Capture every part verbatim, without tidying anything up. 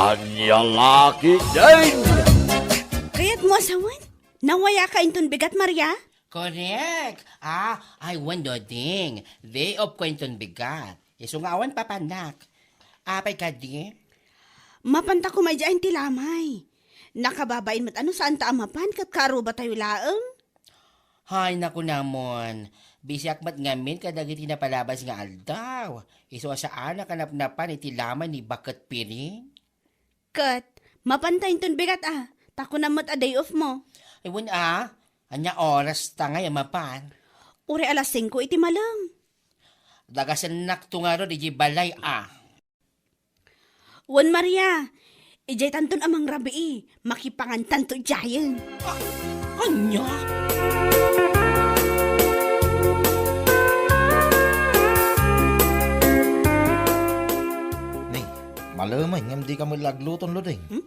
Ania la ketdin? Kayatmo a sawen? Nawayaka inton bigat, Maria? Korek. Ah, ay, wen, Doding. Day off ko inton bigat. Isu nga awan papanak. Apay kadi? Mapanta koma idiay ti lamay. Nakababain met a no saanta a mapan ket kaarubatayo laeng. Hay, nakunamon. Bisiak met ngamin kadagiti napalabas nga aldaw. Isu a saanak a napnapan iti lamay ni Baket Piring. Ket, mapanta inton bigat a, ta kunam met a day off mo. Ay, wen a, ania oras ta ngay a mapan? Uray alas singko iti malem. Dagasennakto ngarud idiay balay a. Wen, Maria, idiay tanton a mangrabii, makipangantanto idiayen. Ania? Ni, malemay ngem dika met la agluton, Luding. Hmm?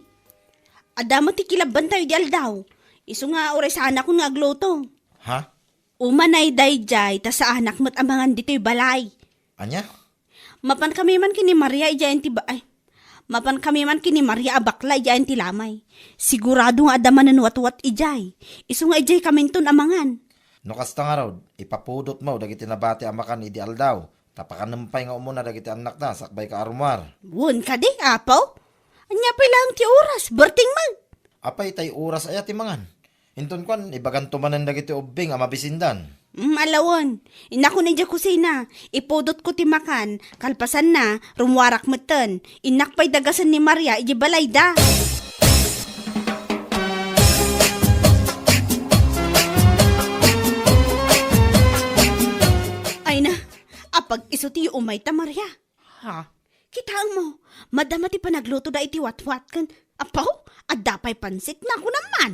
Adda met ti kilabbantayo idi aldaw. Isu nga uray saanakon nga agluto. Ha? Umanay daydiay ta saanak met a mangan ditoy balay. Ania? Mapan kami man ken ni Maria idiay ti ba-, ay. Mapan kami man ken ni Maria a bakla idiay ti lamay. Sigurado nga adda manen watwat idiay. Isu nga idiay kaminton a mangan. No kasta ngarud, ipapudotmo dagiti nabati a makan idi aldaw, ta pakanem pay nga umuna dagiti annakda sakbay ka a rummuar. Wen kadi, apo? Ania pay laeng ti oras? Berting man. Apay tay oras aya ti mangan? Inton kuan, ibaganto manen dagiti ubbing a mabisindan. Mm, ala wen. Innakon idiay kusina. Ipudotko ti makan. Kalpasanna, rummuarak metten. Innak pay dagasen ni Maria idiay balayda. Ay na, apag-isu ti umayta, Maria. Ha? Kitaem mo, madama ti panaglutoda iti watwat ken, apo, adda pay pansit, nakunam man.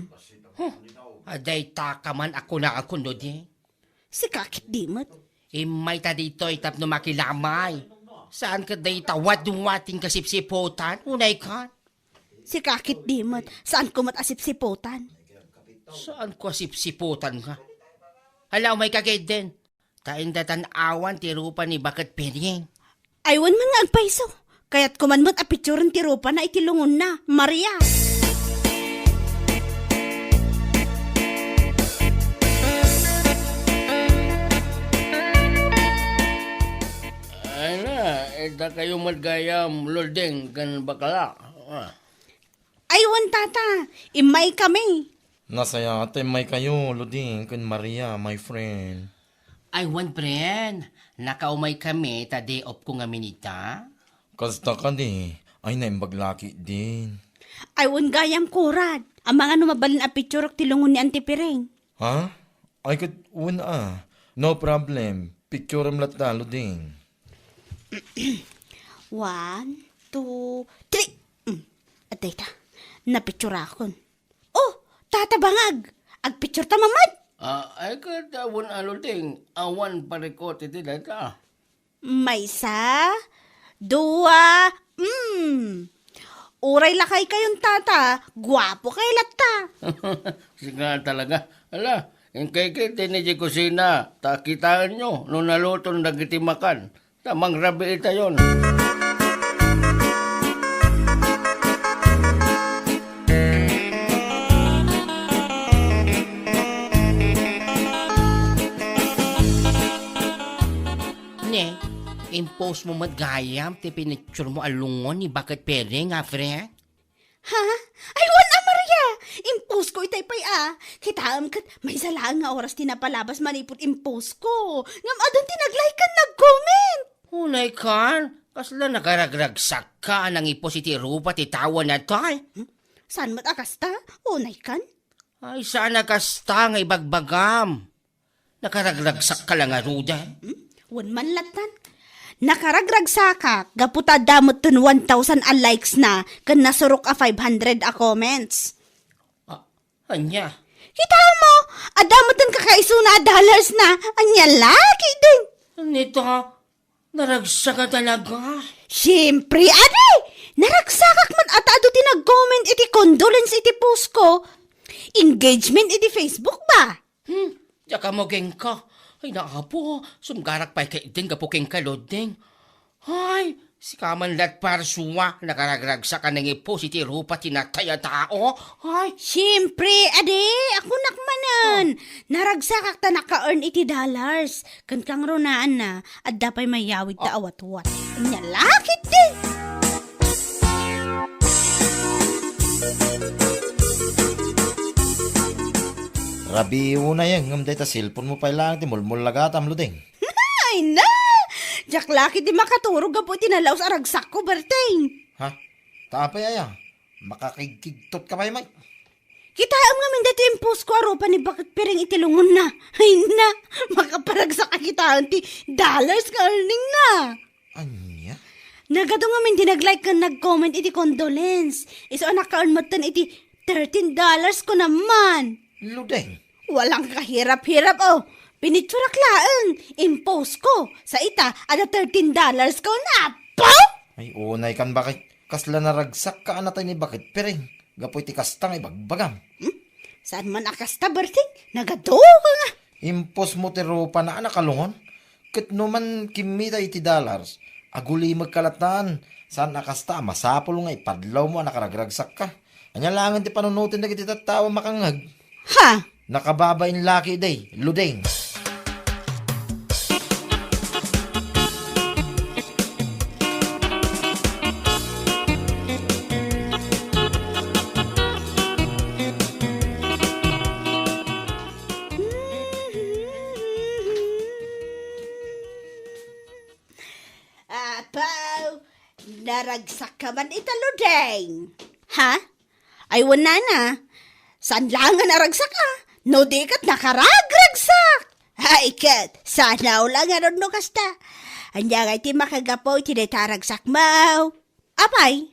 Huh, adda itaka man a kunaakon, Doding. Sika ketdi met. Immayta ditoy tapno makilamay. Saan ket dayta watwat ti kasipsiputan, unay kan? Sika ketdi met, saanko met a sipsiputan. Saanko a sipsiputan nga? Hala, umayka ketdin. Ta inda tan-awan ti rupa ni Baket Piring. Ay, wen man nga agpayso. Kayatko man met a picturen ti rupana iti lungonna, Maria. Ay na, ita kayo met gayam, Luding ken bakla. Ah. Ay, wen, tata, immaykami. Nasayaat ta immaykayo, Luding ken Maria, my friend. Ay, wen, friend, nakaumaykami ta day off ko ngamin ita. Kasta kadi, ay naimbag la ketdin. Ay, wen gayam, kurad. Amangan no mabalin a picturek ti lungon ni Auntie Piring. Ha? Ay, ket wen a. No problem. Picturem latta, Luding. One, two, three. Mm. Adda ita. Napicturakon. Oh, tata bangag. Agpicture ta mamad. Ah, ay ket, ah, wen a, Luding, awan parikot iti dayta. Maysa, dua, mm. Uray lakay kayon, tata, guapo kay latta. Sika talaga. Ala, inkay ketdi idiay kusina, ta kitaenyo no naluton dagiti makan. Ta mangrabii tayon. Ne, impost mo met gayam ti pinicture mo a lungon ni Baket Piring, a friend? Ha? Ay, wen a, Maria! Impost ko itay pay a. Kitaem ket maysa laeng nga oras ti napalabas manipud impost ko. Ngem adun ti nag-like ken nag-comment. Unay kan, kasla nakaragragsakka a nangipost iti rupa ti tao a natay? Hmm? Saan met a kasta? Unay kan? Ay, saan a kasta nga ibagbagam. Nakaragragsakka la ngaruden? Hmm? Wen man lattan. Nakaragragsakak gapu ta adda metten one thousand a likes na ken nasurok a five hundred a comments. Ah, ania? Kita mo, adda metten kakaisuna a dollars na. Ania la ketdin? Nita, naragsaka talaga. Siempre, adi! Naragsakak met ta adu ti nag-comment iti condolence iti post ko. Engagement iti Facebook ba? Hmm, diak ammo kenka. Ay, naapo, sumgarak pay ketdin gapu kenka, Luding. Ay, Sika man lat parsua, nakaragragsak a nangipos iti rupa ti natay a tao? Ay! Siyempre, adi, akunak manen. Oh. Naragsakak ta naka-earn iti dollars. Ken kangrunaan na, adda pay mayawid ta Oh. awatwat. Anya lakit di! Rabii unay, ngem dayta cellphone mo pay laeng ti mulmullagatam, Ludeng. Ay na! Diak lakit di makaturog gapu iti nalaus a ragsakko, Berteng. Ha? Ta apay aya? Makakigkigtot ka pay, Mike. Kitaem ngamin daytoy imposko a rupa ni Baket Piring iti lungonna. Ay na! Makaparagsak a kitaen ti dollars nga earning na. Ania? Nagadu ngamin di nag-like ken nag-comment iti condolence. Isu a naka-earn metten iti thirteen dollars ko naman. Ludeng. Walang kahirap-hirap, oh. Pinicturak laeng, imposko. Sa ita, ada thirteen dollars ko na. Apo! Ay, unay kan Baket. Kasla naragsak ka a natay ni Baket Piring. Gapu iti kasta nga ibagbagam. Hmm? Saan man a kasta, Berting? Nagadu ka nga. Impos mo ti rupa na a nakalungon. Ket no man kimmita iti dollars, agulimeg ka latan. Saan a kasta a masapul nga ipadlaw mo a nakaragragsak ka. Ania laengen ti panunoten dagiti tattao a makangngeg? Ha? Nakababain laki day, Ludeng. Apaw, naragsak ka man ita, Ludeng. Ha? Ay, wen nana. Saan laeng nga naragsak a? No di ket nakaragragsak. Ay, ket, saan a lang nga no kasta. Ania ngay ti makagapu iti dayta a ragsakmo? Apay,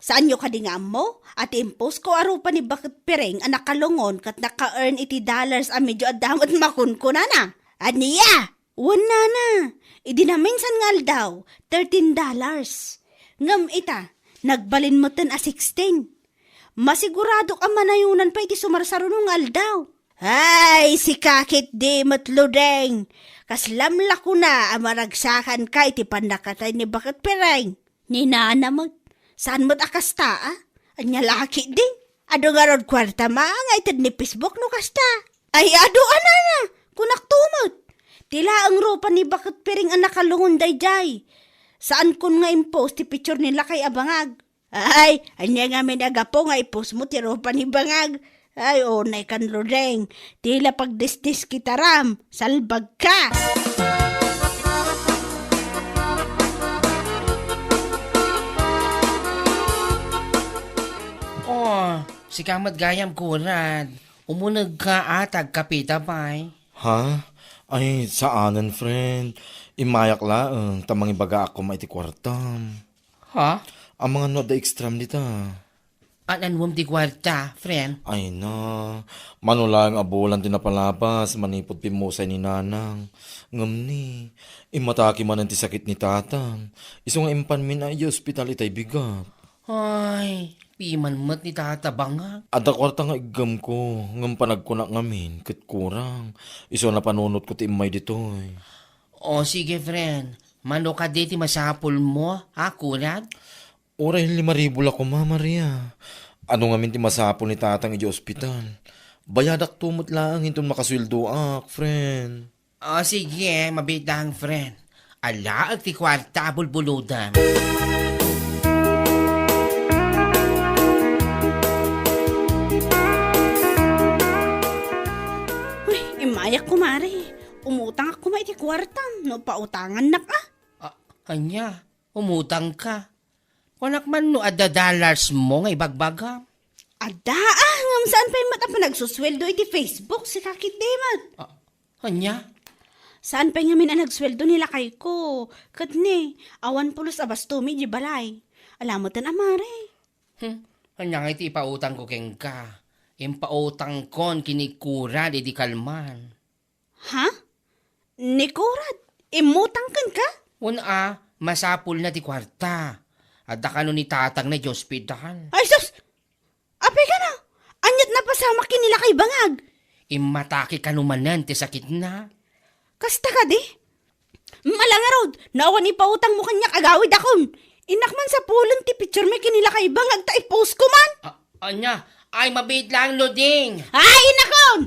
saanyo kadi nga ammo a ti imposko a rupa ni Baket Piring a nakalungon ket naka-earn iti dollars a medyo adda met makunkunana? Ania? Wen nana, idi naminsan nga aldaw, thirteen dollars. Ngem ita, nagbalin metten a sixteen. Masiguradok a manayonan pay iti sumarsaruno nga aldaw. Ay, sika ketdi met, Ludeng. Kaslam la kuna a maragsakanka iti pannakatay ni Baket Piring. Ni nana met, saan met a kasta, a? Ania la ketdi? Adu ngarud kuartam nga ited ni Facebook no kasta? Ay, adu a nana, kunakto met. Ti laeng rupa ni Baket Piring a nakalungon daydiay. Saankon nga impost ti picture ni lakay a bangag. Ay, ania ngamin a gapu nga ipost mo ti rupa ni bangag? Ay, unay kan, Ludeng. Ti la pagdisdis kitaram. Salbag ka! Oh, sika met gayam, Kurad. Umuneg ka a, agkapita pay. Ha? Ay, saanen, friend. Immayak laeng, ta mangibagaak koma iti kuartam. Ha? Amangan no adda extram dita. An-anuem ti kuarta, friend? Ay na, mano laeng a bulan ti napalabas manipud pimmusay ni Nanang. Ngem ni, immatake manen ti sakit ni Tatang. Isu nga impanmin a idiay ospital itay bigat. Ay, piman met ni Tata Bangag. Adda kuarta nga iggemko, ngem panagkunak ngamin, ket kurang. Isu a napanunotko ti immay ditoy. O, sige, friend. Mano kadi ti masapulmo, a, Kurad? Uray lima ribu la koma, Maria. Adu ngamin ti masapul ni Tatang idiay ospital. Bayadakto met laeng inton makasueldoak, friend. O, sige, mabiit laeng, friend. Alaek ti kuarta a bulbulodam. Uy, immayak, kumare. Umutangak koma iti kuartam no pautangannak, a. A, ania? Umutangka? Kunak man no adda dollarsmo nga ibagbagam. Adda, a, ngem saan pay met a panagsusueldo iti Facebook, sika ketdi met. A, ania? Saan pay ngamin a nagsueldo ni lakayko. Ket ni, awan pulos a bastomi idiay balay. Ala metten a, Mare. Hmm, ania ngay ti ipautangko kenka? Impautangkon ken ni Kurad idi kalman. Ha? Ni Kurad, immutang kenka? Wen a, masapulna ti kuarta. Adda kano ni Tatangna idiay ospital. Ay, sus! Apay kano? Ania't napasamak ken ni lakay bangag? Immatake kano manen ti sakitna. Kasta kadi? Mala ngarud, no awan ipautangmo kaniak, agawidakon. Innak man sapulen ti picturemi ken ni lakay bangag ta i-post ko man. A-, ania? Ay, mabiit lang, Luding. Ay, innakon!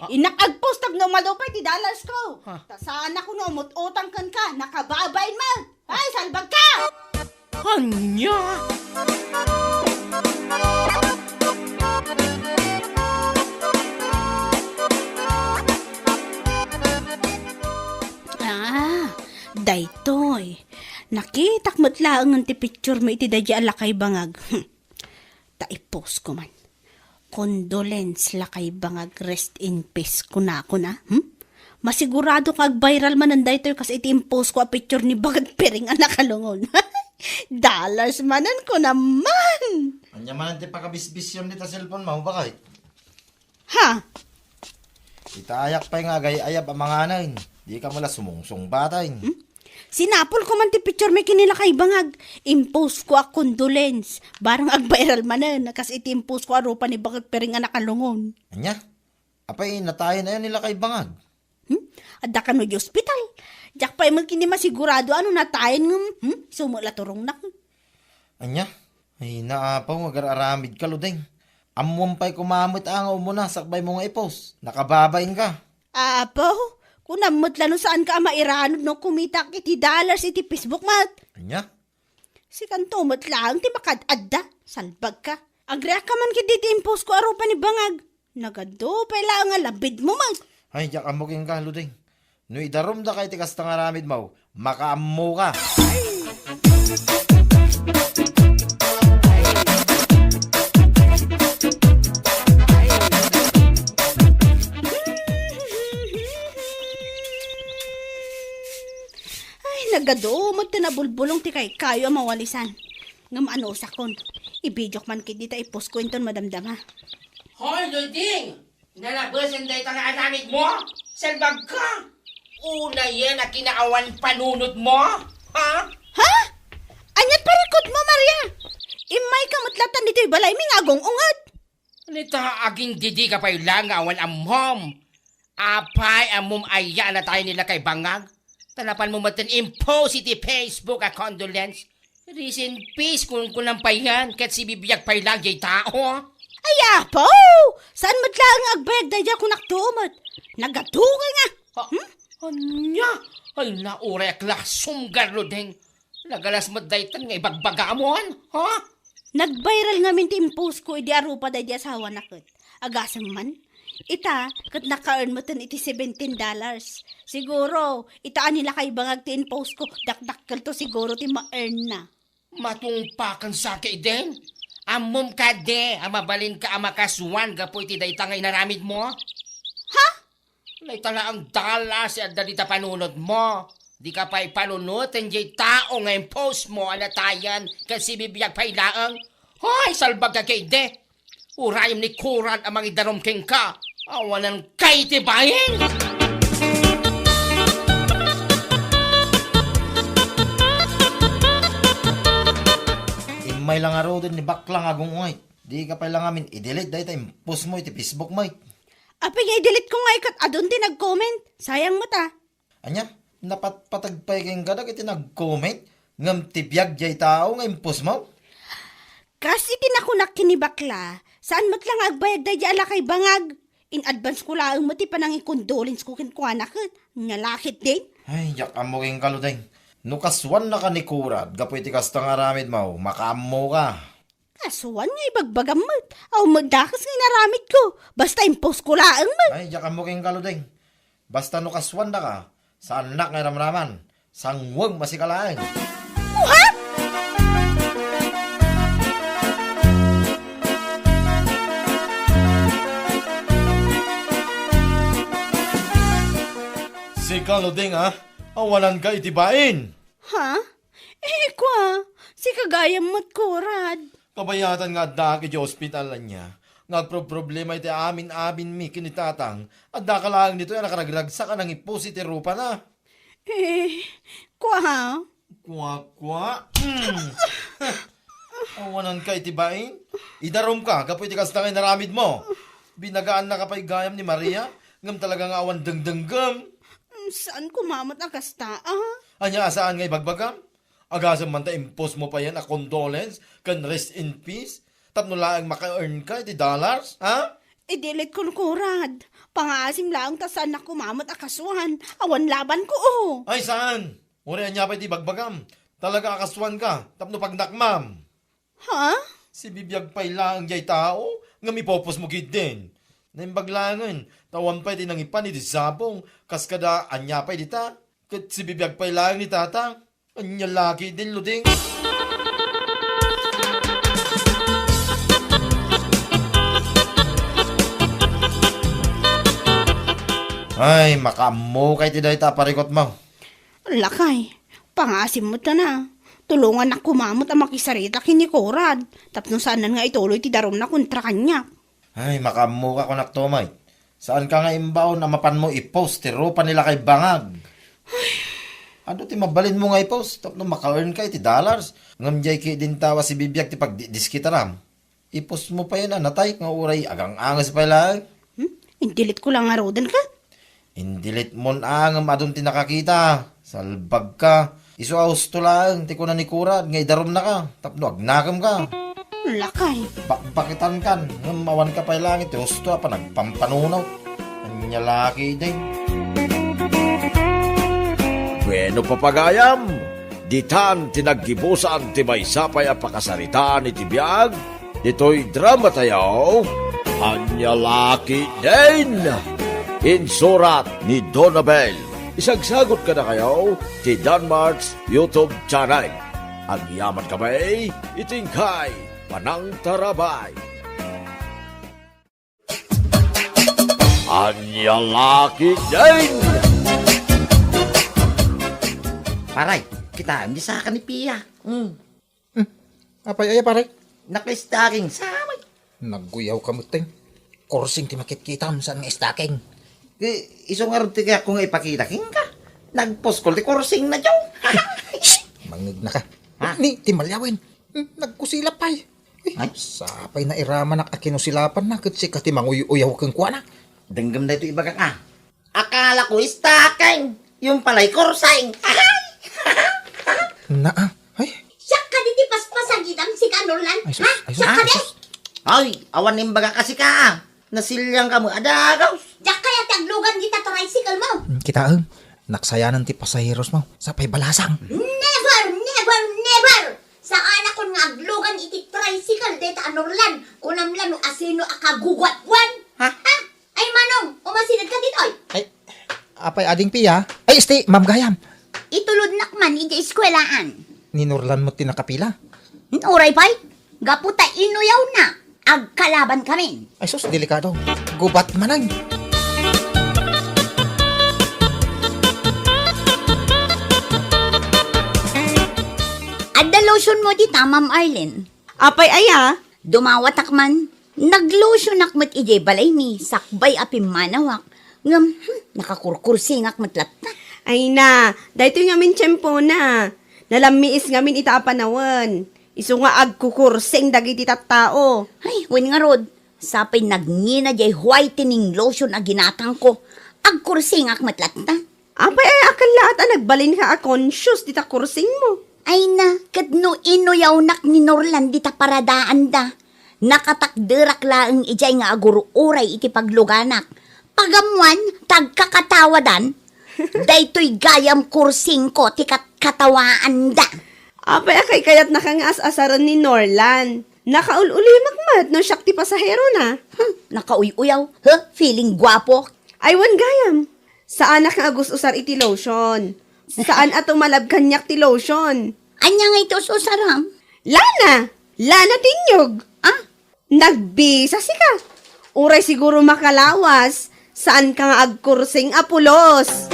Ah. Innak ag-post tapno umadu pay ti dollars ko. Ha? Ta saanak no umut-utang kenka, nakababain man. Ay, salbag ka! Ania? Ah, daytoy. Nakitak met laengen ti picturemi iti daydiay a lakay bangag. Hmm. Ta i-post ko man. Condolence, lakay bangag, rest in peace, kunakon a. Hmm? Masigurado nga ag-viral manen daytoy kas iti impost ko a picture ni Bangag Piring a nakalungon. Dollars manen ko naman. Ania manen ti pakabisbision dita cellphone mo, bakit? Ha? Ita ayak pay nga agay-ayab a manganen. Di ka mala sumungsungbaten. Hmm? Sinapol ko man ti picturemi ken ni lakay bangag. Impost ko a condolence. Barang ag-viral manen, kas iti impost ko a rupa ni Bangag Piring a nakalungon. Ania? Apay, natayen ayon ni lakay bangag? Hmm? Adda kano di ospital. Diak pay met ket masigurado no natayen ngem, hmm? Isu met la turongnak. Ania? Ay, naapaw nga agar-aramid ka, Luding. Ammom pay koma met a nga umuna sakbay mo nga i-post. Nakababain ka. Apaw, kunam met la no saan ka a mairanod no kumita iti dollars iti Facebook met. Ania? Sikanto met laeng ti makaad-adda. Salbag ka. Agreak ka man ket diti impost ko a rupa ni bangag. Nagadu pay laeng nga labid mo met. Ay, diak ammo kenka, Luding. No idarum daka iti kasta nga aramid mo, makaammo ka. Ay, nagadu met ti nabulbulong ti kaykayo a mawalisan. Ngem anusakon, i-videok man ket dita i-post ko inton madamdama. Hoy, Luding! Nalabesen dayta nga aramid mo? Salbag ka! Unayen a kinaawan panunot mo? Ha? Ha? Aniat parikut mo, Maria? Immay ka met latan ditoy balaymi nga agung-unget. Nita, agindidi ka pay la nga awan ammom. Apay, ammom aya a natayen ni lakay bangag? Ta napan mo metten impost iti Facebook a condolence. Rest in peace, kunkunam pay yan, ket sibibiag pay la jay tao. Ay, apo! Saan met laeng nga agbayag daydiay a kunakto met? Nagadu kay nga. Ha? Hmm? Ania? Ay, nauray a klasem, Garlodeng. Nagalas met daytan nga ibagbagamon, ha? Nag-viral ngamin ti impost ko idi arupa daydi asawana ket. Agasem man. Ita, ket naka-earn metten iti seventeen dollars. Siguro, ita a ni lakay bangag ti impost ko, dakdakkelto siguro ti ma-earn na. Matungpakan sa ket den? Ammom kadi a mabalinka a makasuan gapu iti dayta nga inaramid mo? Ha? Dayta laeng dollars ti adda dita panunot mo. Dika pay panunoten jay tao nga impost mo a natayen ket sibibiag pay laeng. Hoy, salbag ka ketdi! Urayem ni Kurad a mangidarum kenka. Awanan kay ti bain! Immay la ngaruden ni bakla nga agung-ungay. Dika pay la ngamin i-delete dayta impost mo iti Facebook mo. Apay nga i-delete ko nga ikat adun ti nag-comment. Sayang met a. Ania, napatpateg pay kenka dagiti nag-comment ngem ti biag jay tao nga impost mo? Kas iti nakunak ken ni bakla, saan met la nga agbayag daydi a lakay bangag. In-advance ko laeng met ti panangikondolence ko kenkuana ket, ania la ketdin? Ay, diak ammo kenka, Ludeng. No kasuannaka ni Kurad gapu iti kasta nga aramid mo, makaammo ka. Kasuan nga ibagbagam met. Aw met dakes nga inaramid ko. Basta impost ko laeng met. Ay, diak ammo kenka, Ludeng. Basta no kasuannaka, saannak nga iramraman. Sangwem a sika laeng. What? Sika, Ludeng, a? Awananka iti bain. Ha? Eh, kua, sika gayam met, Kurad. Kabayatan nga addaak iti ospital, ania, nga agproproblema iti amin-abinmi ken ni Tatang, addaka laeng ditoy a nakaragragsak a nangipost iti rupana. Eh, kua? Kua, kua? Mm. Awananka iti bain? Idarumka gapu iti kasta nga inaramid mo. Binagaannaka pay gayam ni Maria, ngem talaga nga awan dengdenggem. Saan koma met a kasta, a? Ania a saan nga ibagbagam? Agasem man ta impostmo payen a condolence ken rest in peace tapno laeng maka-earn ka iti dollars, ha? I-delete ko, Konrad. Pangaasim laeng ta saannak koma met a kasuan. Awan labanko, o. Ay, saan? Uray ania pay ti ibagbagam? Talaga a kasuan ka tapno pagnakmam. Ha? Sibibiag pay laeng jay tao ngem ipopostmo ketdin. Naimbag laengen, ta awan pay ti nangipan iti sabong kas kada ania pay dita. Ket sibibiag pay laeng ni tata. Ania la ketdin, Luding? Ay, makaammo ka iti dayta a parikutmo. Lakay, pangaasim met a. Tulongannak koma met a makisarita ken ni Konrad tapno saanen nga ituloy ti darumna kontra kaniak. Ay, makaammo ka, kunak, Tomay. Saanka nga imbaon a mapanmo i-post ti rupa ni Lakay Bangag? Adu ti mabalinmo nga i-post tapno maka-earn ka iti dollars. Ngem jay ketdin tao a sibibiag ti pagdidiskitaram. I-postmo payen a natay nga uray agang-anges pay laeng. Hmm? In-delete ko la ngaruden ket? In-delete mon a ngem adun ti nakakita. Salbagka. Isu a husto laeng ti kuna ni Konrad nga idarumnaka tapno agnakemka. Lakay. Bakbakitankan ngem awanka pay laeng ti husto a panagpampanunot. Ania la ketdin? Bueno, papagayam, ditan ti naggibusan ti maysa pay a pakasaritaan iti biag ditoy dramatayo, Ania la ketdin? Insurat ni Donabel. Isagsagot kadakayo ti Danmart's YouTube channel. Agyaman kami iti inkay panangtarabay. Ania la ketdin? Paray, kitaem ti saka ni Pia. Hmm. Hmm. Apay aya, pare? Naka-stocking sa amin. Nagguyaw ka met, Teng. Kursing ti makitkitam, saan nga stocking? Ti, isu ngarud ti kayatko nga ipakita kenka. Nagpuskol ti kursingna, Jong. Shh! Mangngegnaka. Ha? Ni, ti malyawen. Hmm, nagkusilap pay. Uy, ay, sapay nairamanak a kinusilapanna ket sika ti manguy-uyaw kenkuana. Denggem daytoy ibagak, a. Akala ko stocking. Yung pala'y kursing. Naa, ay. Siak kadi ti paspasagitam, sika, Norlan? Ay, sus, ha? Ay, sus, siak kadi? Ay, sus. Ay, awan imbagak a sika, a. Nasiliangka met a dagus. Diak kayat ti aglugan dita tricycle mo. Hmm, kitaem. Naksayanan ti pasaheros mo. Sapay balasang. Never, never, never! Saanakon nga aglugan iti tricycle dayta a Norlan. Kunam la no asino a kaguguatkuan. Ha? Ha? Ay, Manong, umasidegka ditoy? Ay, apay ading Pia? Ay, esti, Ma'am Gayam. Itulodnak man iti eskuelaan. Ni Norlan met ti nakapila? Uray pay, gapu ta inuyawna, agkalabankamin. Ay sus, delikado. Gubat manen. Adda lotion mo dita, Ma'am Arlene? Apay aya? Dumawatak man. Naglotionak met idiay balaymi, sakbay a pimmanawak. Ngem, hmm, nakakurkursingak met latta. Ay na, daytoy ngamin tiempona. Nalammiis ngamin ita a panawen. Isu nga agkukursing dagiti tattao. Ay, wen ngarud, sapay nagngina diay whitening lotion a ginatangko. Agkursingak met latta. Apay aya a kellaat a nagbalinka a conscious dita kursingmo? Ay na, ket no inuyawnak ni Norlan dita paradaanda, nakatakderak laeng idiay nga agur-uray iti pagluganak. Pagammuan, ta agkakatawadan, daytoy gayam kursingko ti kat-, katawaanda. Apay a kaykayatnaka nga as-asaren ni Norlan? Nakaul-ulimek met no siak ti pasaherona. Hmm, nakauy-uyaw. Huh, feeling guapo. Ay, wen gayam. Saanak nga agus-usar iti lotion. Saan a tumalab kaniak ti lotion. Ania nga iti us-usaram? Lana! Lana ti inyog! Ah? Nagbisa sika! Uray siguro makalawas, saanka nga agkursing a pulos!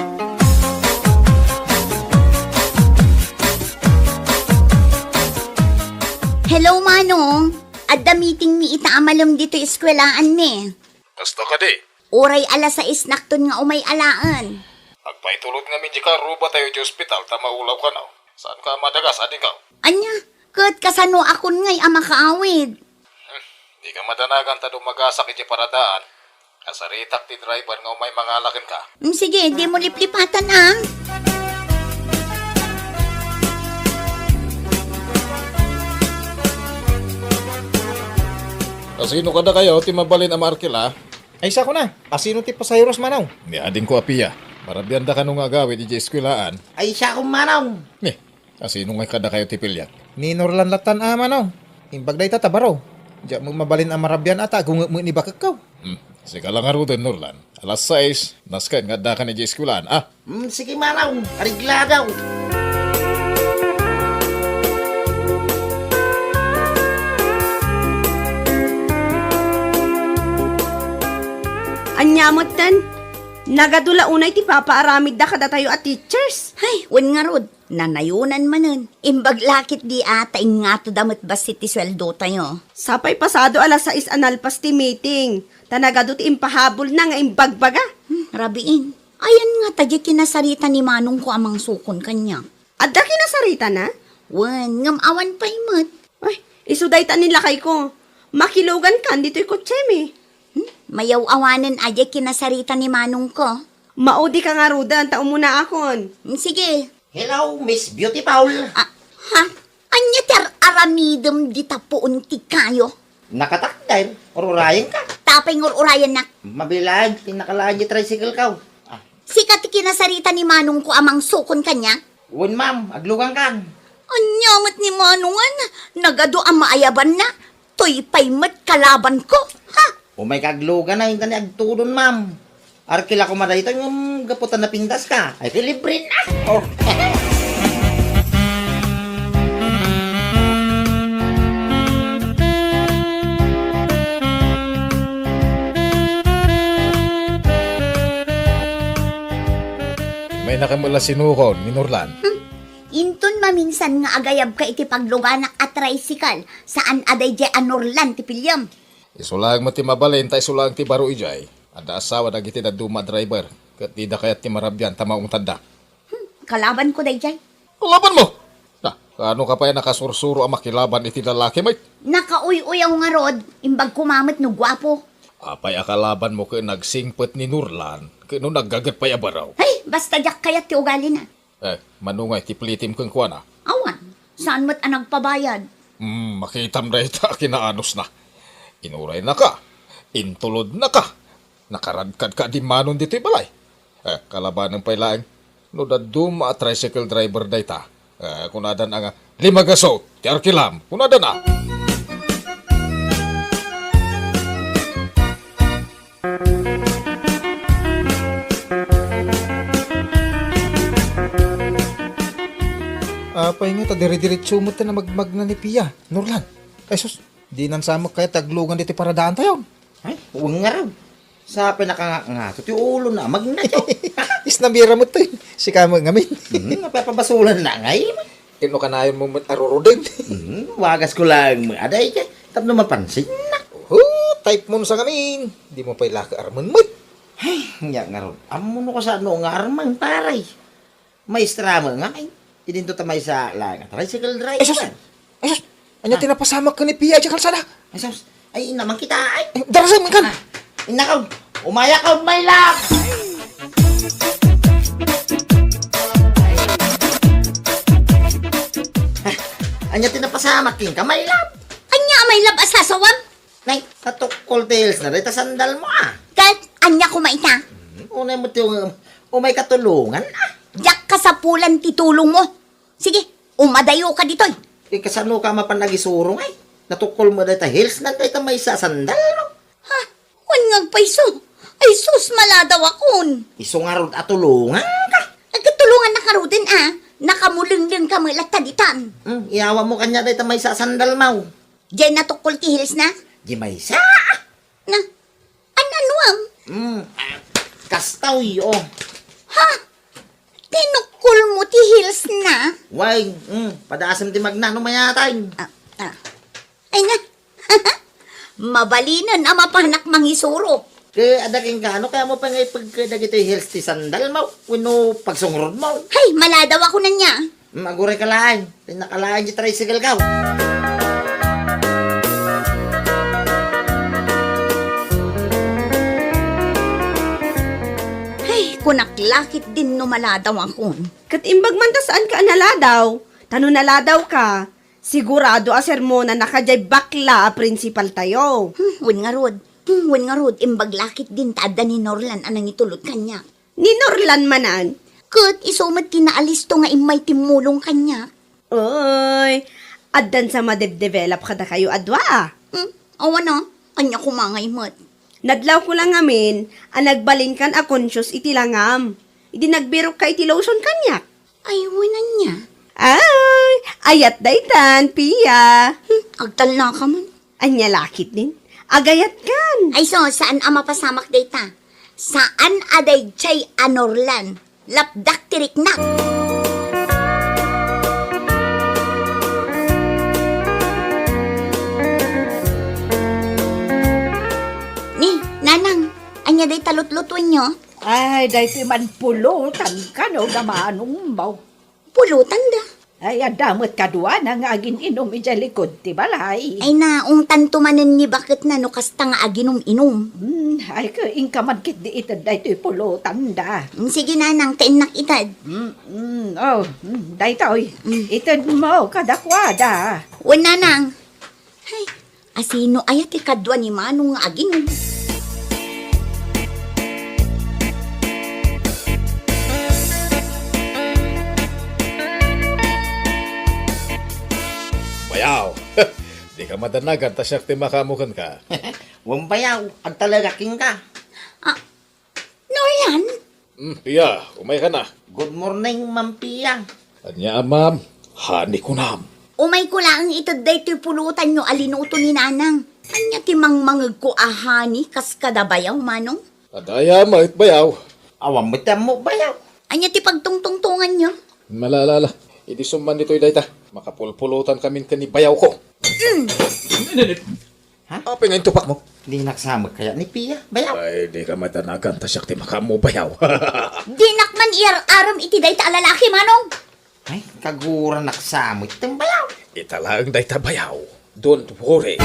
Hello, Manong! Adda meeting mi ita a malem ditoy eskuelaan mi. Kasta kadi? Uray alas sais nakton nga umay alaen. Agpaitulod ngamin dika ruba tayo iti ospital ta maulaw kano. Saanka a madagas, adingko? Ania? Ket kasano akon ngay a makaawid? Hmm, dika madanagan ta dumagasak iti paradaan. Kasaritak ti driver nga umay mangala kenka. Mm, sige, dimo liplipatan, ah. Asino kadakayo ti mabalin a maarkila? Ay, sako na. Asino ti pasahero, Manong? Ni adingko a Pia. Marabianda kano nga agawid idiay eskuelaan? Ay, sako, Manong. Ni, asino ngay kadakayo ti piliak? Ni Norlan lattan a, Manong. Imbag dayta ta baro. Diak met mabalin a marabian a ta agunget met ni bakekko. Hmm, sika la ngaruden, Norlan. Alas sais, nasken nga addakan idiay eskuelaan, ah. Hmm, sige, Manong. Areglado. Ania metten? Nagadu la unay ti papaaramidda kadatayo a teachers. Hay, wen ngarud, nanayonan manen. Imbag la ketdi a ta ingngatoda met bassit ti sueldotayo. Sapay pasado alas sais a nalpas ti meeting, ta nagadu ti impahabulna nga imbagbaga. Hmm, rabiin. Ayan ngata diay kinasarita ni manongko a mangsukon kaniak. Adda kinasaritana? Wen, ngem awan pay met. Ay, isu dayta ni lakayko. Makilogankan ditoy kotsemi. Hmm? Mayaw-awanen a diay kinasarita ni manongko. Maudika ngaruden ta umunaakon. Hmm, sige. Hello, Miss Beautiful. Ah, ha? Ania ti ar-aramidem dita puon ti kayo? Nakatakder, ur-urayenka. Tapay nga ur-urayennak. Mabileg, ti nakalaag ti tricycle ko. Ah. Sika ti kinasarita ni manongko a mangsukon kaniak? Wen, ma'am, aglugankan. Ania met ni manongen? Nagadu a maayabanna. Toy pay met kalabanko. Ha? Umayka aglugan a, inta ni agtudon, ma'am. Arkila koma daytoy ngem gapu ta napintaska. Ay, ti libre na. Oh. May nakamula sinukon, Minorlan. Hmm. Inton maminsan nga agayabka iti pagluganak a tricycle, saan a daydiay a Norlan ti piliem. Isu laeng met ti mabalin ta isu laeng ti baro idiay. Adda asawa dagiti dadduma a driver, ket dida kayat ti marabian ta maungtadda. Hmm, kalabanko daydiay. Kalabanmo? Na, kaano ka pay a nakasursuro a makilaban iti lalaki met? Nakauy-uyaw ngarud, imbag koma met no guapo. Apay a kalabanmo ken nagsingpet ni Norlan, ken no naggaget pay a baro? Ay, basta diak kayat ti ugalina. Eh, mano ngay ti plitim kenkuana? Awan, saan met a nagpabayad? Hmm, makitam dayta a kinaanusna. Inuraynaka, intulodnaka, nakaradkadka a dimmanon ditoy balay. Eh, kalabanen pay laeng, no dadduma a tricycle driver dayta. Eh, kunadan a nga, "Limagaso, ti arkilam," kunadan a. Apay nga ta dire-diretso met ta namagmagna ni Pia, Norlan. Ay sus, dinan sa met kayat ti aglugan ditoy paradaantayo. Ay, wen ngarud. Sapay nakangakngato ti ulona a magna. Isnabira met toy. Sika met ngamin. Hmm, mapapabasulan na ngay. Inno kanayonmo met a ruruden. Hmm, wagasko laeng met. Aday, tapno mapansinna. Oh, type mo sa ngamin. Dimo pay la kaarmen met. Ay, nya ngarud. Ammono kasano nga armen, pare. Maestra met ngamin. Idinto ta maysa laeng a tricycle driver. Ay, sus! Ay, sus! Ania ti napasamak ken ni Pia idiay kalsada? Ay, sus! Ay, inna man kita, ay! Eh, darasem, kan! Ah, inna ka! Umaya ka, my love! Ah, ania ti napasamak kenka, my love? Ania, my love, a sasawam? Nay, natukkol ti heels na dayta sandal mo, ah. Ket ania koma ita? Hmm, unay mo ti um, umay katulongan, ah. Diak kasapulan ti tulong mo. Sige, umadayo ka ditoy. Eh, kasano ka mapan agisuro ngay? Natukkol mo dayta heels na dayta maysa a sandal mo. Ha? Wen nga agpayso. Ay sus, maladaw akon. Isu ngarud a tulongan ka. Agtulongan na karuden, ah. Nakamulengleng ka met latta ditan. Hmm, iyawa mo kanya dayta maysa a sandal mo. Diay natukkol ti heels na? Di maysa. Na, an-ano am? Mm, ah, kastoy, oh. Ha? Tinukkol mo ti heels na? Way, mm, padasem ti magna no mayatay. Ah, ah. Ay na. Mabalinen a mapanak mangisuro. Ke, adda kenka, ano kaya mo pa nga ipagka dagitoy heels ti sandal mo? Wenno pagsungrod mo? Hay, maladaw ako na niya. Hmm, aguray ka laeng. Tinakalaeng ti tricycle ka. Lakit din no maladawakon. Ket imbag man ta saanka a naladaw. Ta no naladawka, sigurado a sermonannaka diay bakla a prinsipaltayo. Hmm, wen ngarud. Hmm, wen ngarud, imbag lakit din ta adda ni Norlan a nangitulod kaniak. Ni Norlan manen? Ket isu met ti naalisto nga immay timmulong kaniak. Oy, addan sa madebdevelop kadakayo a dua, a. Hmm, awan a. Ania koma ngay met? Nadlawko la ngamin a nagbalinkan a conscious iti langam. Idi nagbirokka iti lotion kaniak. Ay, wen ania? Ay, ayat daytan, Pia. Hmm, agtalnaka man. Ania lakit din? Agayatkan. Ay, so, saan a mapasamak dayta? Saan a daydiay a Norlan? Lapdak ti riknak. Ni, Nanang, ania dayta lutlutuenyo? Ay, daytoy man pulutan kano da manong mo. Pulotanda. Ay, adda met kaduana nga agin-inum idiay likud ti balay. Ay, naungtanto manen ni baketna no kasta nga aginum-inum. Hmm, ay, ka, inka man ketdi ited daytoy pulotanda. Mm, sige, Nanang, ta innak ited. Mm, mm, oh, mm, daytoy. Mm. Ited mo kadakuada. Wen, Nanang. Ay, asino aya ti kadua ni Manong nga aginum? Bayaw! Dika madanagan ta siak ti makaammo kenka. Wen, bayaw, agtalek kenka. Ah, Norlan? Hmm, Pia, umayka na. Good morning, Ma'am Pia. Ania a ma'am? Honey kunam. Umayko laeng ited daytoy pulotanyo a linuto ni Nanang. Ania ti mangmangegko a honey kas kada bayaw, Manong? Adda aya met bayaw? Awan met ti ammok bayaw. Ania ti pagtungtungtonganyo? Ala, ala, ala. Idi summan ditoy dayta, makapulpulotan kamin ken ni bayawko. Mm. Ha? Apay nga intupakmo? Dinak sa met kayat ni Pia, bayaw. Ay, dika madanagan ta siak ti makaammo, bayaw. Dinak man iyar-arem iti dayta a lalaki, Manong. Ay, kaguranak sa met ti bayaw. Ita laeng dayta, bayaw. Don't worry.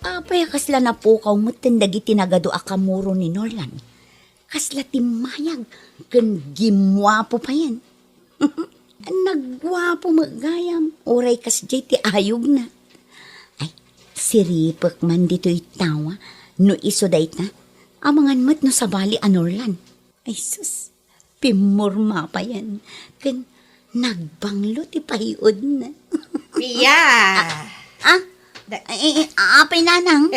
Apay a kasla napukaw metten dagiti nagadu a kamuro ni Norlan? Kasla timmayag ken gimmuapo payen. Nagguapo met gayam, uray kasdiay ti ayogna. Ay, siripek man ditoy tawa no isu dayta. Amangan met no sabali a Norlan. Ay sus, pimmurma payen ken nagbanglo ti pay-odna. Pia! Ah, ah? Da- Eh, eh, apay, Nanang?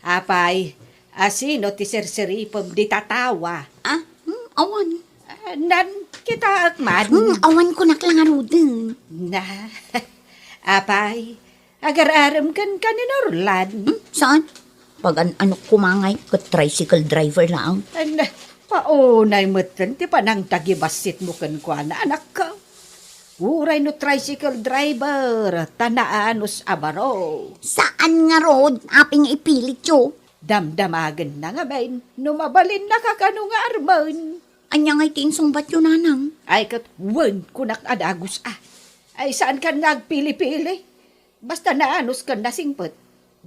Apay, asino ti sirsiripem dita tawa? Ah, hmm, awan. Ah, nan, kitaek man. Hmm, awan, kunak la ngaruden. Na, apay, agar-arem kenka ni Norlan? Hmm, saan? Pagan-anok koma ngay ket tricycle driver laeng. An, paunay metten ti panangtagibassitmo kenkuana, anakko. Uray no tricycle driver, ta naanus a baro. Saan ngarud, apay nga ipilityo? Damdamagenna ngamin no mabalinnaka kano nga armen. Ania ngay ti insungbatyo, Nanang? Ay, ket wen, kunak a dagus a. Ay, saankan nga agpili-pili. Basta naanus ken nasingpet.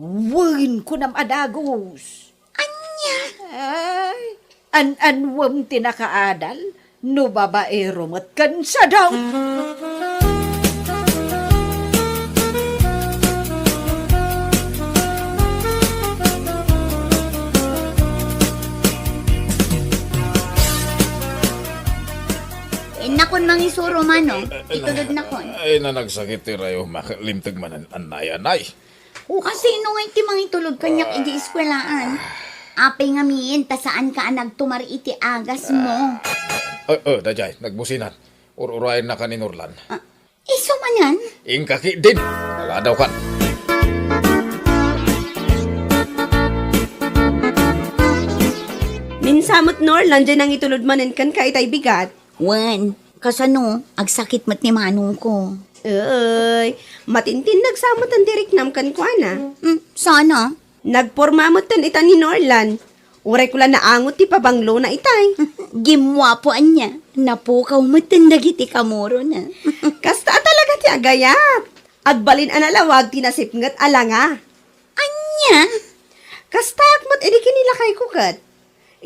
Wen, kunam a dagus. Ania? Ay, an-anwem ti nakaadal no babaero met ken sadaw. Innakon mangisuro, Manong. Itulodnakon. Ay, nanagsakit ti rayo, mak-, limteg manen, anay, anay. Oh. Asino ngay ti mangitulod kaniak idi eskuelaan? Apay ngamin ta saanka a nagtumar iti agasmo? Ah, oh, oh, daydiay, nagbusinan. Ur-urayennaka ni Norlan. Ah, isu manen? Inka ketdin. Maladawkan. Minsan met, Norlan, diay nangitulod manen kenka itay bigat. Wen, kasano, agsakit met ni manongko. Uy, matintinnag sa metten ti riknam kenkuana. Hmm, sana. Nagporma metten ita ni Norlan. Uray ko la naangot ti pabanglona itay. Gimmuapo ania, napukaw metten dagiti kamurona. Kasta a talaga ti agayat. Agbalin a nalawag ti nasipnget a langa. Ania? Kastaak met idi kinilakayko ket.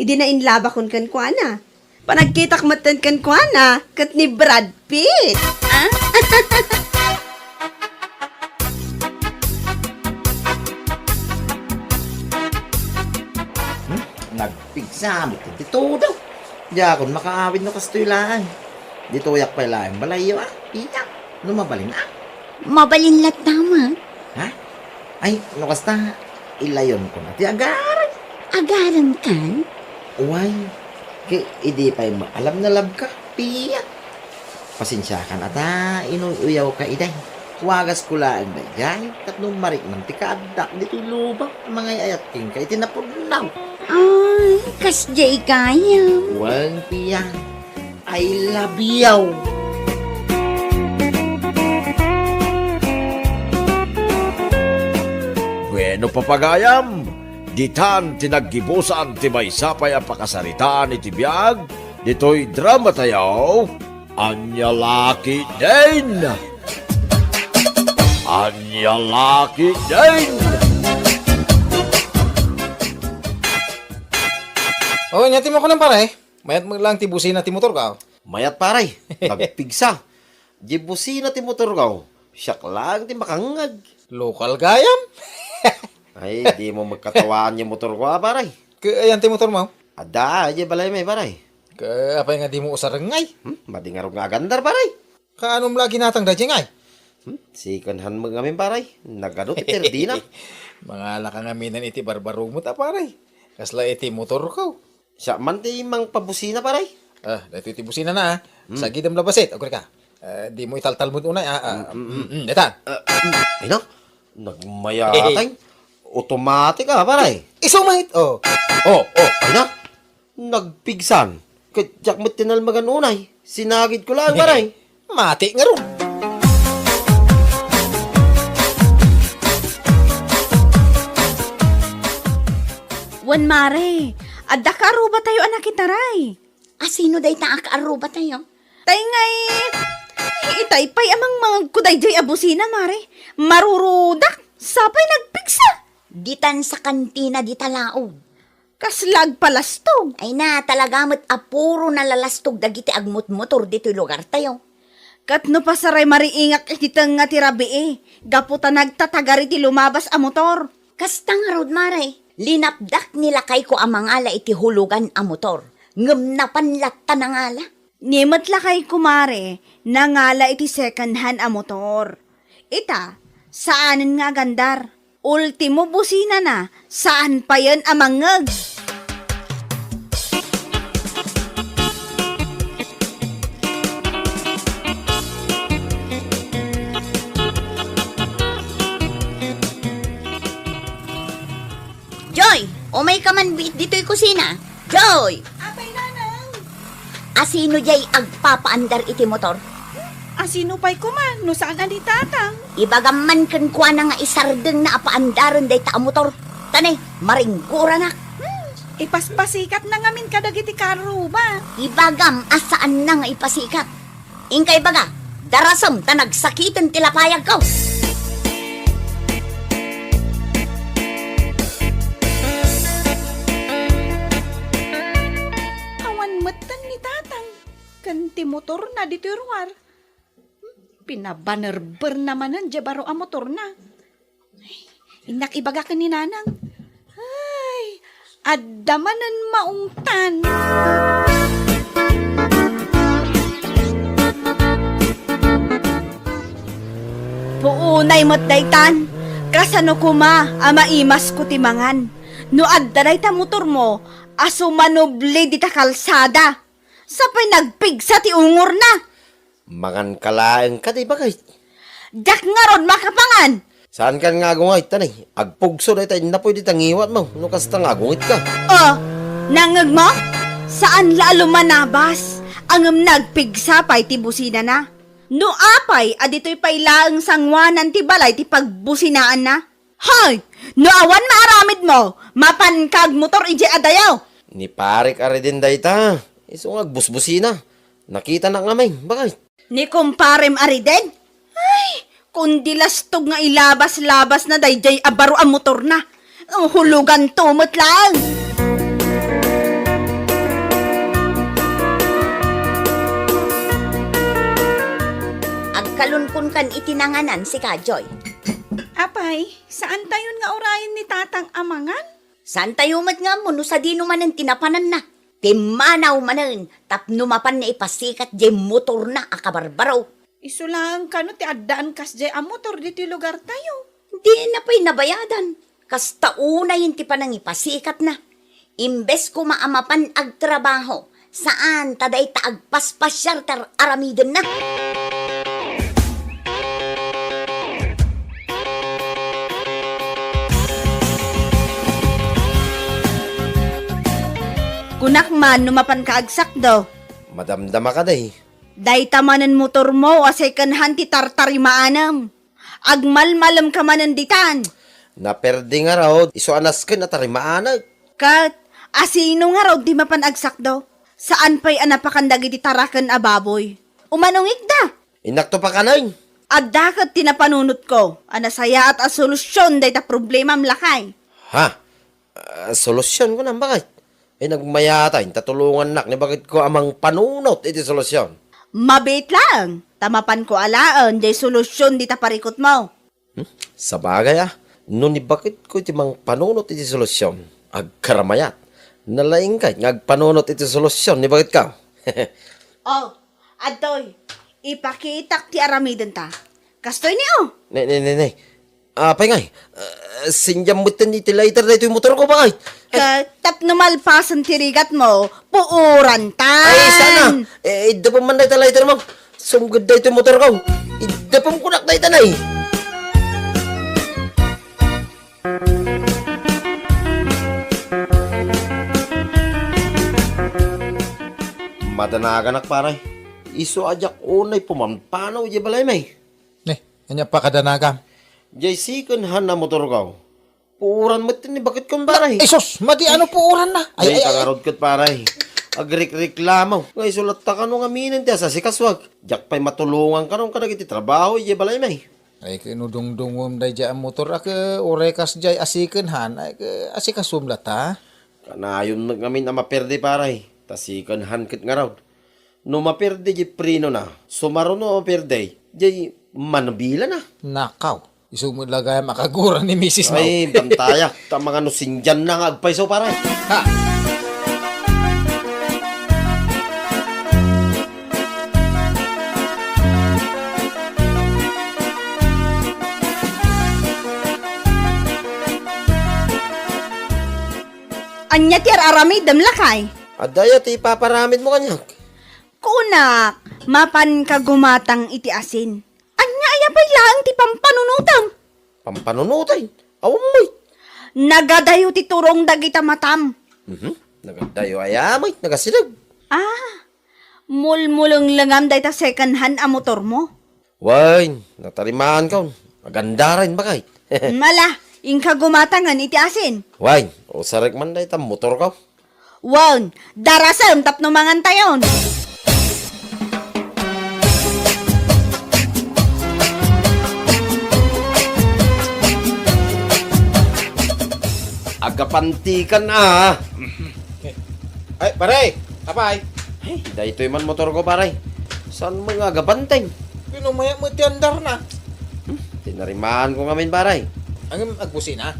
Idi nainlabakon kenkuana. Panagkitak metten kenkuana ket ni Brad Pitt. Ah? Hmm? Nagpigsa met ti todo. Diakon makaawid no kastoy laeng. Ditoyak pay laeng balayyo, a. Pia, no mabalin, a. Mabalin latta met. Ha? Ay, no kasta, ilayonko na ti agarem. Agarem kan? Uway, ket idi pay maalam na labka, Pia. Pasensiakan a ta inuy-uyawka idiay. Wagasko laeng daydiay tapno mariknam ti kaaddak ditoy lubak a mangay-ayat kenka iti napudno. Ay, kasdiay gayam. Wen, Pia. I love you. Bueno, papagayam, ditan ti naggibusan ti maysa pay a pakasaritaan iti biag ditoy dramatayo. Ania la ketdin? Ania la ketdin? Oh, ania ti makunak, pare? Mayat met laeng ti busina ti motorko. Mayat, pare. Nagpigsa. Di busina ti motorko. Siak laeng ti makangngeg. Lokal gayam? Ay, dimo met katawaan ti motorko, a, pare. Ket ayan ti motormo? Adda, idiay balaymi, pare. Ket apay nga dimo usareng, ngay? Hmm, madi ngarud nga agandar, pare. Kaanom la a ginatang daydiay, ngay? Hmm, second hand met ngamin, pare. Nagadu ti perdina. Mangalaka ngamin iti barbarumot, a, pare. Kasla iti motorko. Siak man ti mangpabusina, pare. Ah, daytoy ti businana, a. Hmm. Sagidem la bassit, agurayka. Eh, dimo italtalmo unay, a, a. Hmm, hmm, hmm. Mm, mm, dayta. Ah, hmm. Ay na, nagmayatay. Automatic, a, pare. Isu met, oh. Oh, oh, ay na. Nagpigsa. Ket diak met tinalmagan unay. Sinagidko laeng, pare. Mati ngarud. Wen, mare, adda kaarrubatayo a nakitaray. A, sino dayta a kaarrubatayo? Tay ngay, itay pay a mangmangegko daydiay a busina, mare. Marurudak, sapay nagpigsa. Ditan sa kantina dita laog. Kasla agpalastog. Ay na, talaga met a puro nalalastog dagiti agmotmotor ditoy lugartayo. Ket no pasaray mariingak iti tengnga ti rabii, gapu ta nagtatagari ti lumabas a motor. Kasta ngarud, mare, linapdak ni lakayko a mangala iti hulugan a motor, ngem napan latta nangala. Ni met lakayko, mare, nangala iti second hand a motor. Ita, saanen nga agandar. Ultimo businana, saan payen a mangngeg. Joy, umayka man biit ditoy kusina. Joy! Apay, Nanang? Asino diay agpapaandar iti motor? Asino pay koma no saan a ni Tatang? Ibagam man kenkuana nga isardengna a paandaren dayta a motor. Ta ne, maringgoranak. Hmm, ipaspasikatna ngamin kadagiti kaarruba. Ibagam a saanna nga ipasikat. Inka ibaga, darasem ta nagsakiten ti lapayagko. Awan metten ni Tatang ken ti motorna ditoy ruar. Pinabanerberna manen diay baro a motorna. Innak ibaga ken ni Nanang. Ay, adda manen maungtan. Puonay met daytan. Kasano koma a maimasko ti mangan? No adda dayta motormo a sumanubli dita kalsada. Sapay nagpigsa ti ungorna. Manganka laeng kadi, baket? Diak ngarud makapangan. Saankan nga agunget, ta ne, agpugso dayta innapuy dita ngiwatmo, no kasta nga agungetka. Oh, nangngegmo? Saan la a lumanabas, ngem nagpigsa pay ti businana. No apay a ditoy pay laeng sangoanan ti balay ti pagbusinaanna? Hoy! No awan maaramidmo, mapanka agmotor idiay adayo! Ni parek a Reden dayta, isu nga agbusbusina. Nakitanak ngamin, baket? Ni kumparem a Reden? Ay, Kundi lastog nga ilabas-labasna daydiay a baro a motorna. Huluganto met laeng. Agkalunkunkan iti nanganan, si Kajoy. Apay, saantayon nga urayen ni Tatang a mangan? Saantayo met nga ammo no sadino manen ti napananna. Pimmanaw manen tapno mapanna ipasikat diay motorna a kabarbaro. Isu laeng kano ti addaan kasdiay a motor ditoy lugartayo? Dina pay nabayadan. Kasta unayen ti panangipasikatna. Imbes koma a mapan agtrabaho, saan ta dayta agpaspasiar ti ar-aramidenna. Kunak man no mapanka agsakdo. Madamdama ka, day. Dayta manen motormo a second hand ti tartarimaanem. Agmalmalemka manen ditan. Naperdi ngarud, isu a nasken a tarimaanek. Ket, asino ngarud ti mapan agsakdo? Saan pay a napakan dagiti taraken a baboy? Umanungikda. Innakto pakanen. Adda ket ti napanunotko a nasayaat a solusion dayta problemam, lakay. Ha? Ah, solusion, kunam, bakit? Ay, nagmayat, inta tulongannak ni bakitko a mangpanunot iti solusion. Mabiit laeng, ta mapanko alaen diay solusion dita parikutmo. Hmm? Sabagay, ah, no ni bakitko iti mangpanunot iti solusion, agkaramayat. Nalaingka nga agpanunot iti solusion ni bakitko. Oh, adtoy, ipakitak ti aramidenta. Kastoy ni, oh. Ne, ne, ne, ne. Apay ngay, ah, sindiam metten iti lighter daytoy motorko, bakit? Ka, tapno malpasen ti rigatmo, puorantan. Ay, sana. Eh, iddepem man dayta lightermo. Sumged daytoy motorko. Iddepem kunak dayta, nay. Madanaganak, pare. Isu a diak unay pumanpanaw idiay balaymi. Ne, ania pakadanagam? Jay second hand a motorko. Puoran met ni bakit kon, pare. Isus, madi ano puoran na? Ay, ay, ay, ay. Ngarud ket, pare. Agrikreklamo. Nga isu latta kano nga minen ti asasikasuak. Diak pay matulongan kano kadagiti trabaho idiay balaymi. Ay, ket no dungdungom daydiay a motor, a ket uray kasdiay a second hand, ay, ket asikasuem latta. Kanayon met ngamin a maperdi, pare. Ta second hand ket ngarud. No maperdi diay prenona, sumaruno a maperdi, diay manabilana. Nakaw, isu met la gayam a kagura ni misismo. Ay, bantaya, ta mangano sindianna nga agpayso, pare. Ha! Ania ti ar-aramidem, lakay? Adda aya ti ipaparamidmo kaniak? Kunak, mapanka gumatang iti asin. Ania aya pay laeng ti pampanunotem? Pampanunoten? Awan met. Nagadayo ti turong dagita matam. Mhm. Nagadayo aya met, nagasideg. Ah, mulmulenglengam dayta second hand a motormo. Wen, natarimaanko. Agandaren, bakit? Ala, inka gumatangen iti asin. Wen, usarek man dayta motorko. Wen, darasem tapno mangantayon. Agapantikan, ah. Ay, pare, apay? Ay, daytoy man motorko, pare. Saan mo nga agabanteng? Pinumayak mo ti andarna. Hmm, tinarimaan ko ngamin, pare. Ang agbusina?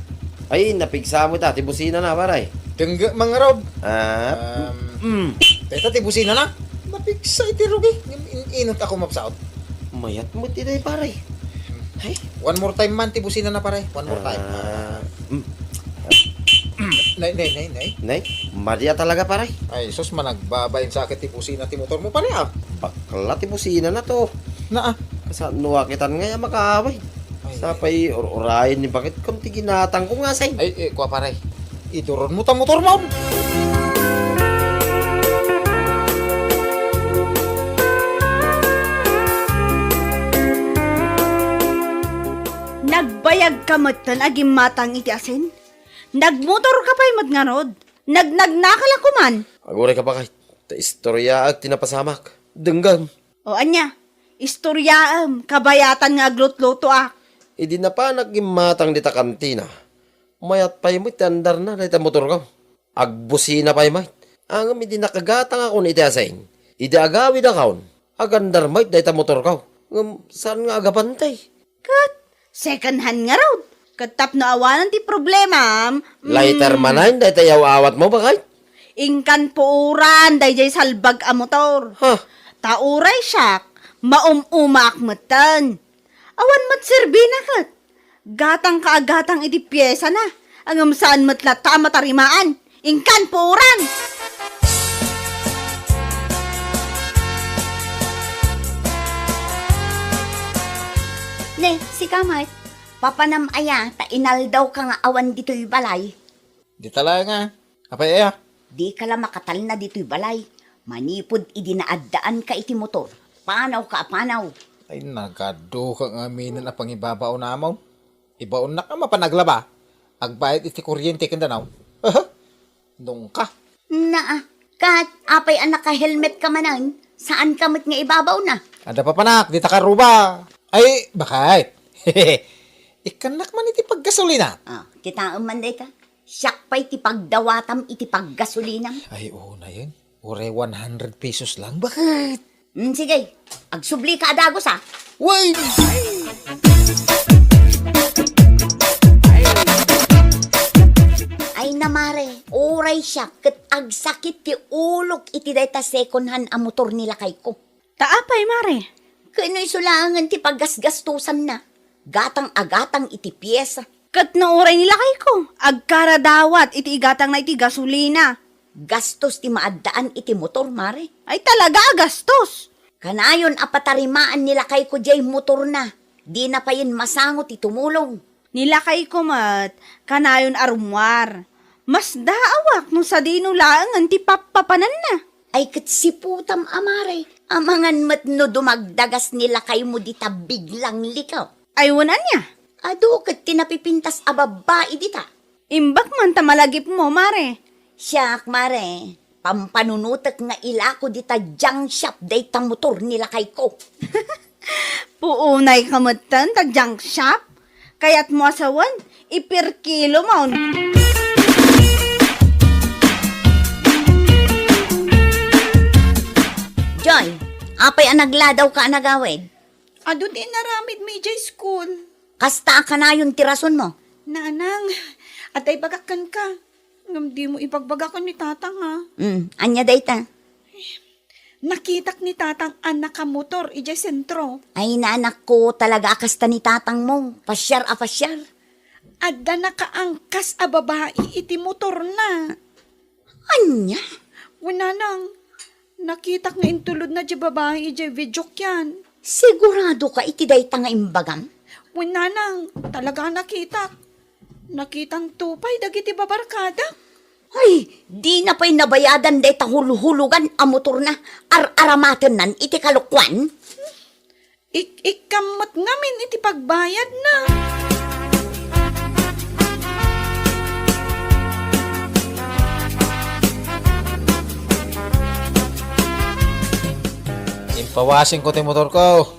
Ay, napigsa mo ta, ti busina na, pare. Dengge mangarod. Ah, Um, mm. Teta, ti busina na. Napigsa iti rugi. In-, inot ako mapsaot. Mayat mo ti day, pare. Ay. One more time man, ti busina na, pare. One more time. Ah, mm. Nay, nay, nay, nay. Nay, madi a talaga, pare. Ay, sus, managbabain sa akin ti busina ti motor mo, pare, ah. Bakla ti busina na to. Naa. Saan no akitan nga ya makaaway? Ay. Sapay ur-urayen ni bakit kon ti ginatang ko nga say. Ay, eh, kua, pare. Iduron mo ta motor mo. Nagbayag ka metten a gimmatang iti asin? Nagmotor ka pay met ngarud? Nagnagnaka la koman? Aguray ka, bakit? Ta istoryaak ti napasamak. Denggem. O ania? Istoriaem, kabayatan nga aglutlutoak. Idi napanak gimmatang dita kantina, mayat pay met ti andarna dayta motorko. Agbusina pay met. Ngem idi nakagatangakon iti asin, idi agawidakon, agandar met dayta motorko. Ngem saan nga agabantay. Ket second hand ngarud. Ket tapno awanen ti problemam, mm. Lighter manen dayta yaw-awatmo, baket? Inkan puoran daydiay salbag a motor. Ha? Ta uray siak, maum-umaak metten. Awan met serbina ket. Gatangka a gatang iti piesana, ngem saan met latta a matarimaan. Inkan puoran! Ne, sika met, papanam aya ta inaldawka nga awan ditoy balay? Dita laeng a. Apay aya? Dika la makatalna ditoy balay. Manipud idi naaddaanka iti motor, panawka a panaw. Ay, nagaduka nga aminen a pangibabaonam. Ibaonnak a mapan aglaba. Agbayad iti kuryente ken danaw. Nungka. Naa, ket apay a naka-helmet ka manen? Saanka met nga ibabaona? Adda papanak, dita karuba. Ay, baket. Ikkannak man iti paggasolina. Ah, kitaem man dayta. Siak pay ti pagdawatam iti paggasolinam. Ay, unayen. Uray one hundred pesos lang. Baket? Mm, sige. Agsublika a dagus, a. Way! Ay na, mare, uray siak ket agsakit ti ulok iti dayta second hand a motor ni lakayko. Ta apay, mare? Ken no isu laengen ti paggasgastosanna, gatang a gatang iti piesa. Ket no uray ni lakayko, agkaradawat iti igatangna iti gasolina. Gastos ti maaddaan iti motor, mare. Ay, talaga a gastos! Kanayon a patarimaan ni lakayko diay motorna. Dina payen masango ti tumulong. Ni lakayko met, kanayon a rummuar. Masdaawak no sadino laengen ti pappapananna. Ay ket siputam a, mare, amangan met no dumagdagas ni lakaymo dita biglang likaw. Ay, wen ania? Adu ket ti napipintas a babbai dita. Imbag man ta malagipmo, mare. Siak, mare, pampanunotek nga ilako dita junk shop dayta motor ni lakayko. Puonayka metten ta junk shop? Kayatmo a sawen, ipirkilomon. Joy, apay a nagladawka a nagawid? Adu ti inaramidmi idiay school. Kasta a kanayon ti rasonmo? Nanang, adda ibagak kenka. Ngem dimo ibagbaga ken ni Tatang, a. Mm, ania dayta? Nakitak ni Tatang a nakamotor idiay sentro. Ay, nanakko, talaga a kasta ni Tatangmo. Pasiar a pasiar. Adda nakaangkas a babai iti motorna. Ania? Wen, nanang, nakitak nga intulodna diay babai idiay videokean. Siguradoka iti dayta nga imbagam? Wen, nanang, talaga a nakitak. Nakitanto pay dagiti babarkadak. Ay, dina pay nabayadan dayta hulhulogan a motorna, ar-aramatennan iti kalokuan? Ik-, ikkam met ngamin iti pagbayadna. Impawashingko ti motorko.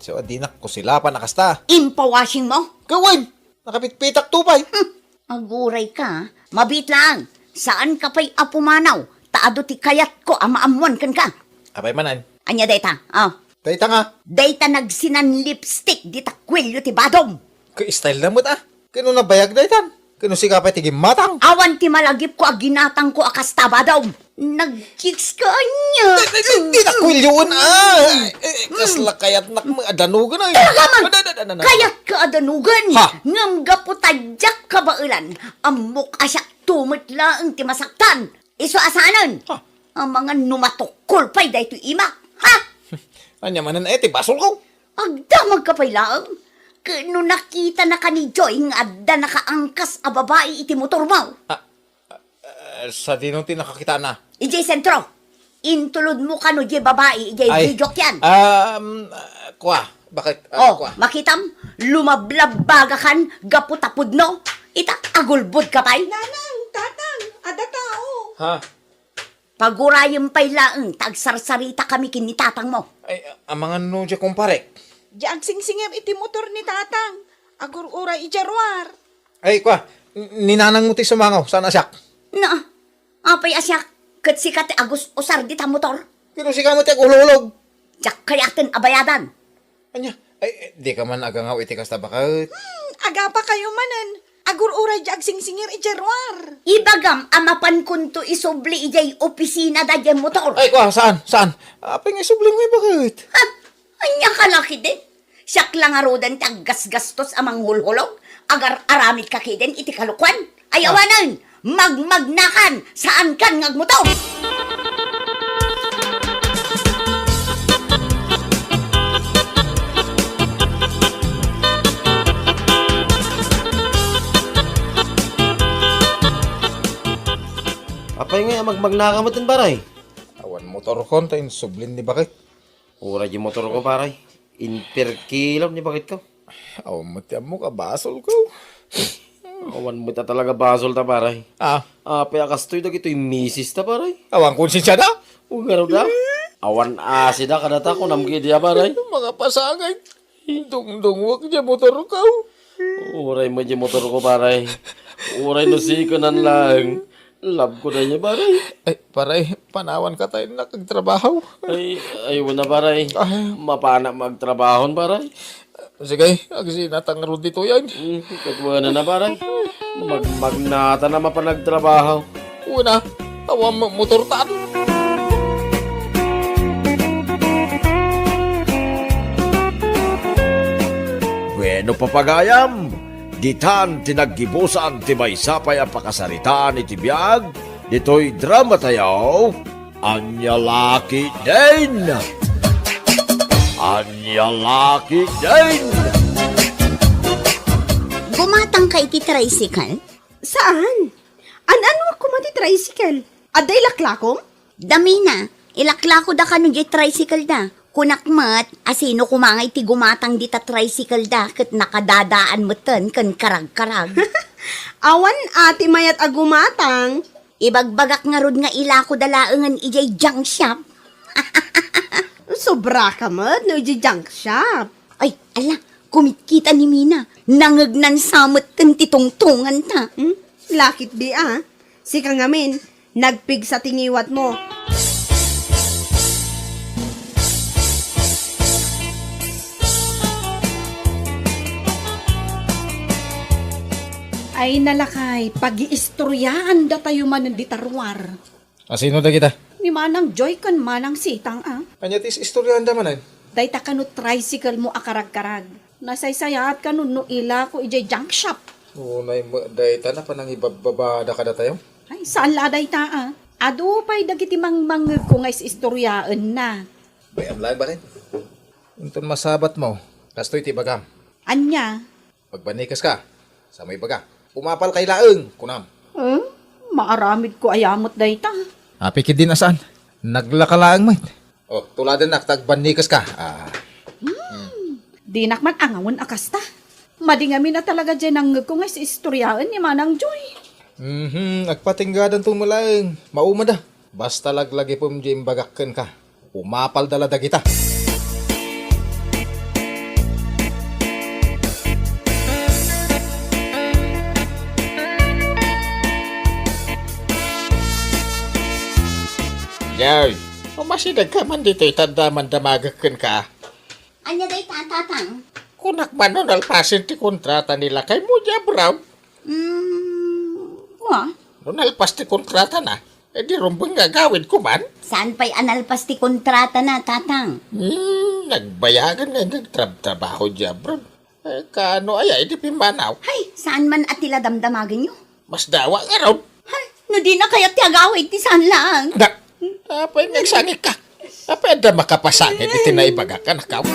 So, dinak kusilapan a kasta. Impawashingmo? Kawen! Nakapitpitak to pay. Hmm. Agurayka, mabiit laeng. Saanka pay a pumanaw, ta adu ti kayatko a maammuan kenka. Apay manen? Ania dayta? Ah. Dayta nga. Dayta nagsinan lipstick dita kuelio ti badom. Ka-style na met, ah. Kano nabayag daytan? Kano sika pay ti gimmatang? Awan ti malagipko a ginatangko a kasta, badom. Nag-chicks ka ania? Di, di, di, di na kuelioen, ah. Eh, eh, kasla kayatnak nga adanugan, ay. Talaga man! Ada, ada, ada, ada, ada. Kayatka adanugan. Ha? Ngem gapu ta diak kabaelan, ammok a siak to met laeng ti masaktan. Isu a saanen? Ha? Amangan no matukkol pay daytoy imak. Ha? Ania manen, eh, ti basolko? Agdamagka pay laeng. Ket no nakitanaka ni Joy nga adda nakaangkas a babai iti motormo. Ah, Eh, sadino ti nakakitana? Idiay sentro. Intulodmo kano diay babai idiay videokean. Um, ah, kua, bakit, ah, oh, kua? Makitam, lumablabbagakan gapu ta pudno. Ita, agulbodka pay. Nanang, tatang, adda tao. Ha? Pagurayem pay laeng ta agsarsaritakami ken ni tatangmo. Ay, amangan no diay kumparek? Diay agsingsingir iti motor ni tatang. Agur-uray idiay ruar. Ay, kua, n-, ni nanangmo ti sumangaw, saan a siak? Na, apay a siak, ket sika ti agus-usar dita motor? Pero sika met ti agulolog. Diak kayaten a bayadan. Ania? Ay, eh, dika man agangaw iti kasta, baket. Hmm, agapakayo manen. Agur-uray diay agsingsingir idiay ruar. Ibagam a mapankonto isubli idiay opisina da diay motor. Ay, kua, saan? Saan? Apay nga isubli mo, baket? Ha? Ania ka la ketdi? Siak la ngaruden ti aggasgastos a manghulhulog? Agar-aramid ka ketdin iti kalokuan? Ay, ah, awanen! Magmagnakan! Saankan nga agmotor! Apay ngay a magmagnaka metten, pare? Awan motorkon ta insublin ni baket. Uray diay motorko, pare. Inperkilaw ni baketko. Awan met ti ammok a basolko. Awan met a talaga basolta, pare. Ah. Apay a kastoy dagitoy misista, pare? Awan konsensiada? O, ngarud a? Awan asida kadata, kunam ketdi a, pare. Makapasangay. Dungdungwek diay motorko. Uray met diay motorko, pare. Uray no sikenan laeng. Love ko dayta, pare. Ay, pare, panawanka ta innak agtrabaho. Ay, ay, wen a, pare. Ay. Mapanak magtrabaho, pare. Sige, agsinatang ngarud ditoy. Mm, ket wen a, pare. Mag-, magnata na mapan agtrabaho. Wen a, awan mo-, motortan. Bueno, papagayam, ditan ti naggibusan ti maysa pay a pakasaritaan iti biag ditoy dramatayo, Ania La Ketdin! Ania La Ketdin! Gumatangka iti tricycle? Saan? An-anuak koma ti tricycle? Adda ilaklakom? Da Mina, ilaklakoda kano diay tricycle da. Kunak met, a sino koma ngay ti gumatang dita tricycle da ket nakadadaan metten ken karagkarag. Awan a ti mayat a gumatang. Ibagbagak ngarud nga ilakoda laengen idiay junk shop. Sobraka met no idiay junk shop. Ay, ala, kumitkita ni Mina. Nangegnan sa metten ti tungtunganta. Hmm? La Ketdi a. Sika ngamin, nagpigsa ti ngiwatmo. Ay, nalakay, pagiistoryaandatayo manen dita ruar. A sino dagita? Ni Manang Joy ken Manang Sitang a. Ania ti is-istoryaanda manen? Dayta kano tricycle mo a karagkarag. Nasaysayaat kano no ilako idiay junk shop. Unay met dayta napan nangibabbabada kadatayo? Ay, saan la a dayta a. Adu pay dagiti mangmangngegko nga is-istoryaenna. Bay-am laeng, baket. Inton masabatmo, kastoy ti ibagam. Ania? Magbannikeska. Sa mo ibaga, "Umapalkay laeng," kunam. Hmm? Maaramidko aya met dayta? Apay ketdin a saan? Naglaka laeng met. O, tuladennak ta agbannikeska. Ah. Hmm. Dinak man angawen a kasta. Madi ngamin a talaga diay nangngegko nga is-istoryaen ni Manang Joy. Mhm, agpatinggadanto met laeng. Maumada. Basta laglagipem diay imbagak kenka, umapalda la dagita. Joy, umasidegka man ditoy ta adda mandamagek kenka. Ania dayta, Tatang? Kunak man no nalpasen ti kontrata ni lakaymo diay abroad? Mm, wa. No nalpas ti kontratana, e di rumbeng nga agawidko man. Saan pay a nalpas ti kontratana, Tatang? Hmm, nagbayagan nga nagtrabtrabaho diay abroad. E, kaano aya idi pimmanaw? Hay, saan man a ti la damdamagenyo? Masdawa ngarud. Hay, no dina kayat ti agawid ti saan laeng. Da, apay nga agsangikka? Apay adda makapasangit iti naibagak, anakaw?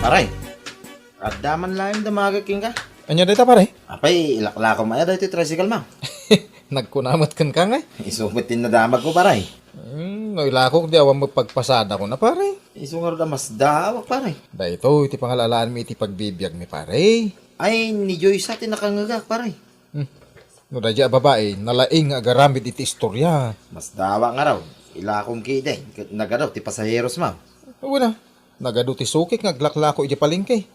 Pare, adda man laeng damagek kenka? Ania dayta, pare? Apay, ilaklakom aya daytoy tricycle mo? Nagkuna met kenka ngay? Isu met ti nadamagko, pare. Hmm, no ilakok di awan met pagpasadako na, pare. Isu ngarud a masdaawak, pare. Daytoy ti pangal-alaanmi iti pagbibiagmi, pare. Ay, ni Joyce ti nakangngegak, pare. Hmm. No daydiay a babai, nalaing nga agaramid iti istoria. Masdaawak ngarud. Ilakom ketdin, ket nagadu ti pasaheros, ma. Wen a, nagadu ti sukik nga aglaklako idiay palengke.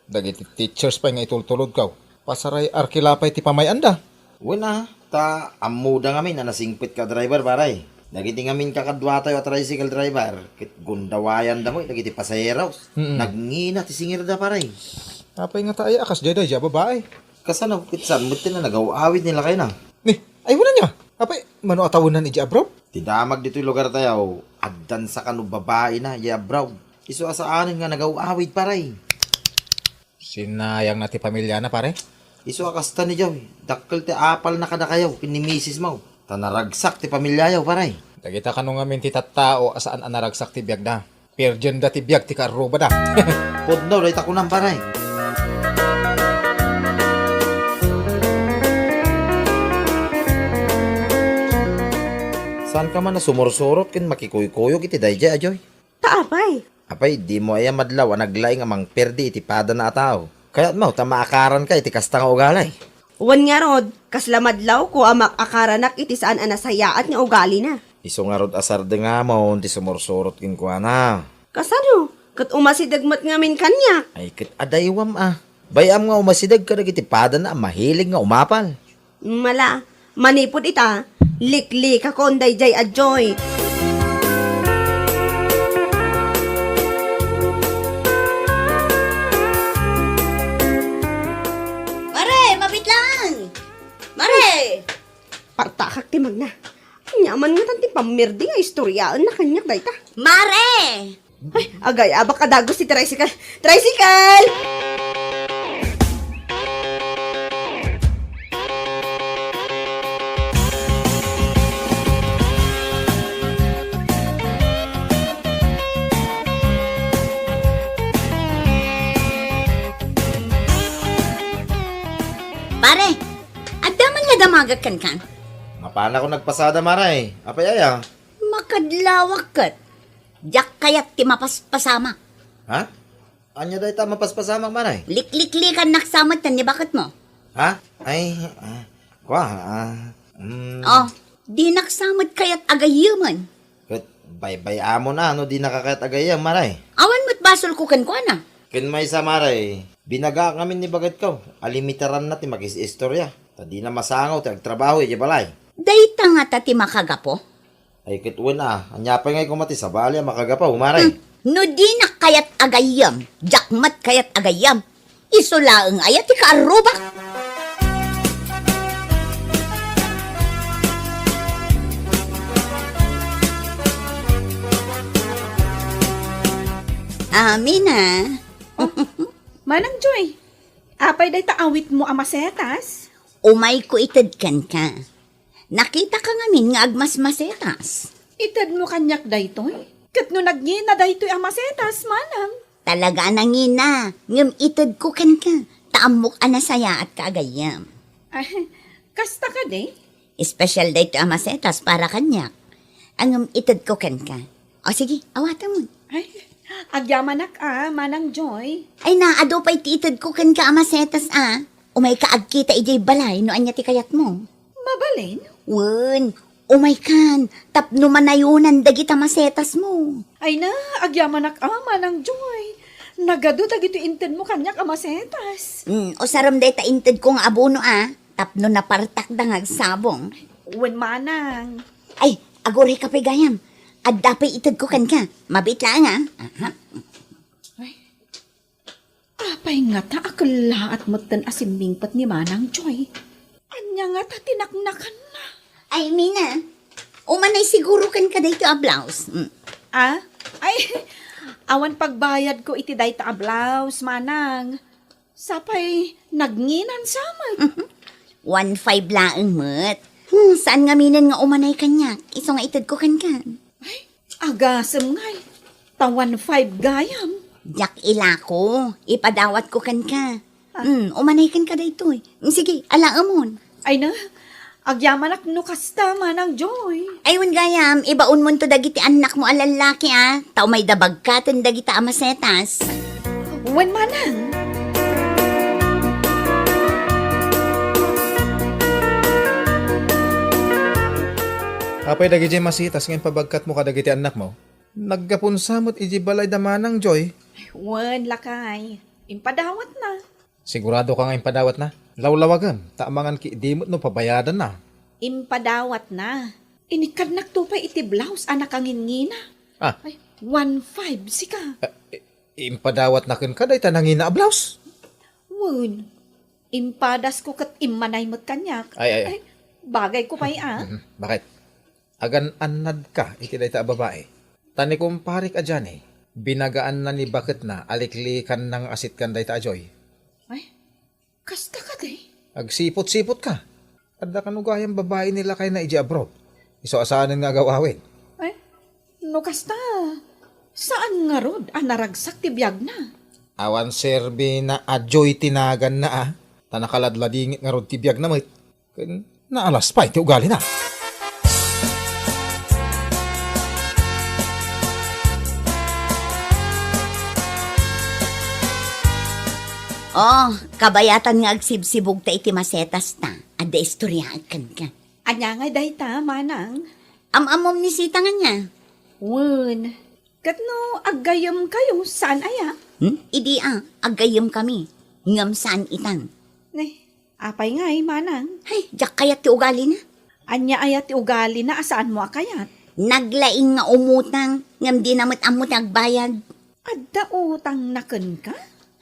Dagiti teachers pay nga itultulodko, pasaray arkila pay ti pamay-anda. Wen a, ta ammoda ngamin a nasingpet ka driver, pare. Dagiti ngamin kakaduatayo a tricycle driver, ket gundawayanda met dagiti pasaheros. Mm-mm. Nagngina ti singirda, pare. Apay ngata aya a kasdiay daydiay a babai? Kasano, ket saan met ti nagaw-awid ni lakayna? Ni, ay, wen ania? Apay, mano a tawennan idiay abroad? Ti damag ditoy lugartayo, addan sa kano babaina idiay abroad. Isu a saanen nga nagaw-awid, pare. Sinayangna ti pamiliana, pare? Isu a kasta ni Joy, dakkel ti apalna kadakayo ken ni misismo, ta naragsak ti pamiliayo, pare. Dagita kano ngamin ti tattao a saan a naragsak ti biagda. Perdienda ti biag ti kaarrubada. Pudno dayta kunam, pare. Saanka man a sumursurot ken makikuykuyog iti daydiay a Joy? Ta apay? Apay, dimo aya madlaw a naglaing a mangperdi iti padana a tao? Kayatmo ta maakaranka iti kasta nga ugali? Wen ngarud, kasla madlawko a maakaranak iti saan a nasayaat nga ugalina. Isu ngarud a sardengamon ti sumursurot kenkuana. Kasano? Ket umasideg met ngamin kaniak. Ay, ket adaywam a. Bay-am nga umasideg kadagiti padana a mahilig nga umapal. Mala, manipud ita, liklikakon daydiay a Joy. Mare, mabitlang! Mare! Partakak ti magna. Ania man ngatan ti pammirdi nga istoriaenna kaniak dayta? Mare! Ay, agayabak a dagus ti tricycle. Tricycle! Pare, adda man la damagek kenka? Mapanakon nagpasada, mare. Apay aya? Makadlawak ket. Diak kayat ti mapaspasamak. Ha? Ania dayta a mapaspasamak, mare? Likliklikannak sa met ken ni baketmo. Ha? Ay, ah, kua, ah, mm. Oh, dinak sa met kayat a gayyemen. Ket baybay-amon a no dinaka kayat a gayyem, mare. Awan met basolko kenkuana. Ken maysa, mare, binagaak ngamin ni baketko a limitaranna ti makis-istoria, ta dina masango ti agtrabaho idiay balay. Dayta ngata ti makagapu? Ay, ket wen a, ania pay ngay koma ti sabali a makagapu, mare? Hmm, no dinak kayat a gayyem, diak met kayat a gayyem. Isu laeng aya ti kaarrubak? Amin a. Oh, Manang Joy, apay dayta awitmo a masetas? Umayko ited kenka. Nakitaka ngamin nga agmasmasetas. Itedmo kaniak daytoy? Ket no nagngina daytoy a masetas, manang? Talaga a nangina, ngem itedko kenka, ta ammok a nasayaatka a gayyem. Ay, kasta kadi? Espesyal daytoy a masetas para kaniak. Ngem itedko kenka. O sige, awatemon. Ay, agyamanak a, Manang Joy. Ay na, adu pay ti itedko kenka a masetas a. Umayka agkita idiay balay no ania ti kayatmo. Mabalin? Wen, umaykan, tapno manayonan dagita masetasmo. Ay na, agyamanak a, Manang Joy. Nagadu dagitoy intedmo kaniak a masetas. Mm, usarem dayta intedko nga abono a, tapno napartakda nga agsabong. Wen, manang. Ay, aguray ka pay gayam. Adda pay itedko kenka. Mabiit laeng a. Aha. Ay. Apay ngata a kellaat metten a simmingpet ni Manang Joy? Ania ngata ti naknakanna? Ay, Mina, umanay siguro kenka daytoy a blouse. Mm. Ah? Ay, awan pagbayadko iti dayta a blouse, manang. Sapay nagnginan sa met. One five laeng met. Hmm, saan ngaminen nga umanay kaniak? Isu nga itedko kenka. Ay, agasem ngay. Ta one five gayam. Diak ilako. Ipadawatko kenka. Ah. Hmm, umanay kenka daytoy. Hmm, sige, alaemon. Ay na, Agyamanak no kasta, Manang Joy. Ay, wen gayam, ibaonmonto dagiti annakmo a lallaki, a. Ta umayda bagkaten dagita a masetas. Wen, Manang. Apay dagiti masetas nga impabagkatmo kadagiti annakmo? Naggapunsa met iti balayda, Manang Joy. Wen, lakay. Impadawatna. Sigurado ka nga impadawatna? Lawlawagem, ta amangan ki idi met no pabayadanna. Impadawatna. Inikkannakto pay iti blouse a nakangingina. Ah. Ay, one five, sika. Ah, i-, impadawatna kenka dayta nangina a blouse? Wen, impadasko ket immanay met kaniak. Ay, ay, ay. Ay, bagayko pay, a. Mhm. Bakit? Agan-annadka iti dayta a babai. Ta ni kumparik a Johnny, binagaanna ni baketna a liklikanna nga asitgan dayta a Joy. Ay, kasta kadi? Agsipot-sipotka. Adda kano gayam babai ni lakayna idiay abroad. Isu a saanen nga agaw-awid. Ay, no kasta, saan ngarud a naragsak ti biagna? Awan serbina a Joy ti naganna, a. Ta nakaladladingit ngarud ti biagna met. Ken naalas pay ti ugalina. Oh, kabayatan nga agsibsibugta iti masetasta. Adda istoryaek kenka. Ania ngay dayta, Manang? Am-ammom ni Sita nga ania? Wen, ket no aggayyemkayo, saan aya? Hmm? Idi a, aggayyemkami. Ngem saan itan. Ne, apay ngay, Manang? Hay, diak kayat ti ugalina. Ania aya ti ugalina a saanmo a kayat? Naglaing nga umutang, ngem dina met ammo ti agbayad. Adda utangna kenka?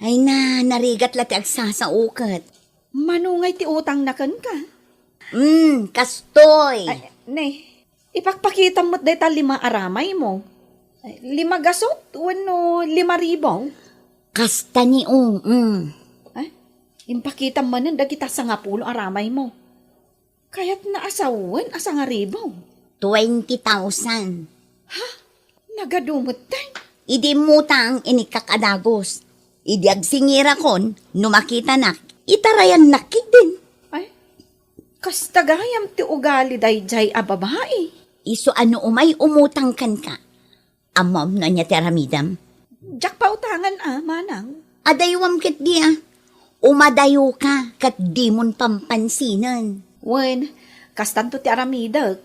Ay na, narigat la ti agsasaoket. Mano ngay ti utangna kenka? Hmm, kastoy. Ay, ne, ipakpakitam met dayta lima a ramaymo. Ay, lima gasut wenno lima ribu? Kasta ni, o, mm. Ay, impakitam manen dagita sangapulo a ramaymo. Kayatna a sawen a sangaribu. Twenty thousand. Ha? Nagadu metten? Idi immutang, inikkak a dagus. Idi agsingirakon, no makitanak, itarayannak ketdin. Ay, kasta gayam ti ugali daydiay a babai. Isu a no umay umutang kenka. Ammom no ania ti aramidem? Diak pautangan a, Manang. Adaywam ketdi a. Umadayoka ket dimon pampansinen. Wen, kastanto ti aramidek.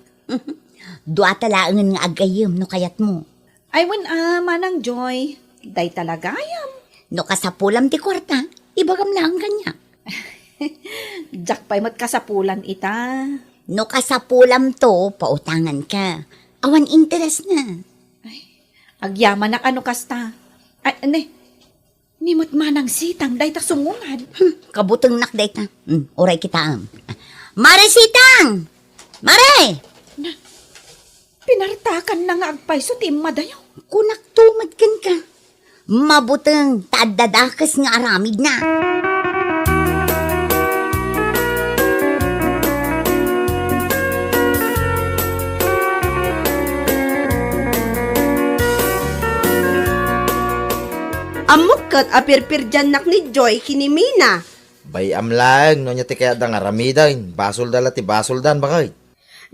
Duata laengen nga aggayyem no kayatmo. Ay wen a, Manang Joy, dayta la gayam. No kasapulam ti kuarta, ibagam laeng kaniak. Diak pay met kasapulan ita. No kasapulamto, pautanganka. Awan interesna. Ay, agyamanak a no kasta. Ay, ne, ni met Manang Sitang dayta sumungad. Hmm, kabutengnak dayta. Hmm, uray kitaem. Mare Sitang! Mare! Na, pinartakanna nga agpayso ti immadayo. Kunak tumet kenka. Mabuteng ta adda dakes nga aramidna. Ammok ket a pirpirdiannak ni Joy ken ni Mina. Bay-am laeng no ania ti kayatda nga aramiden, basolda la ti basoldan, baket.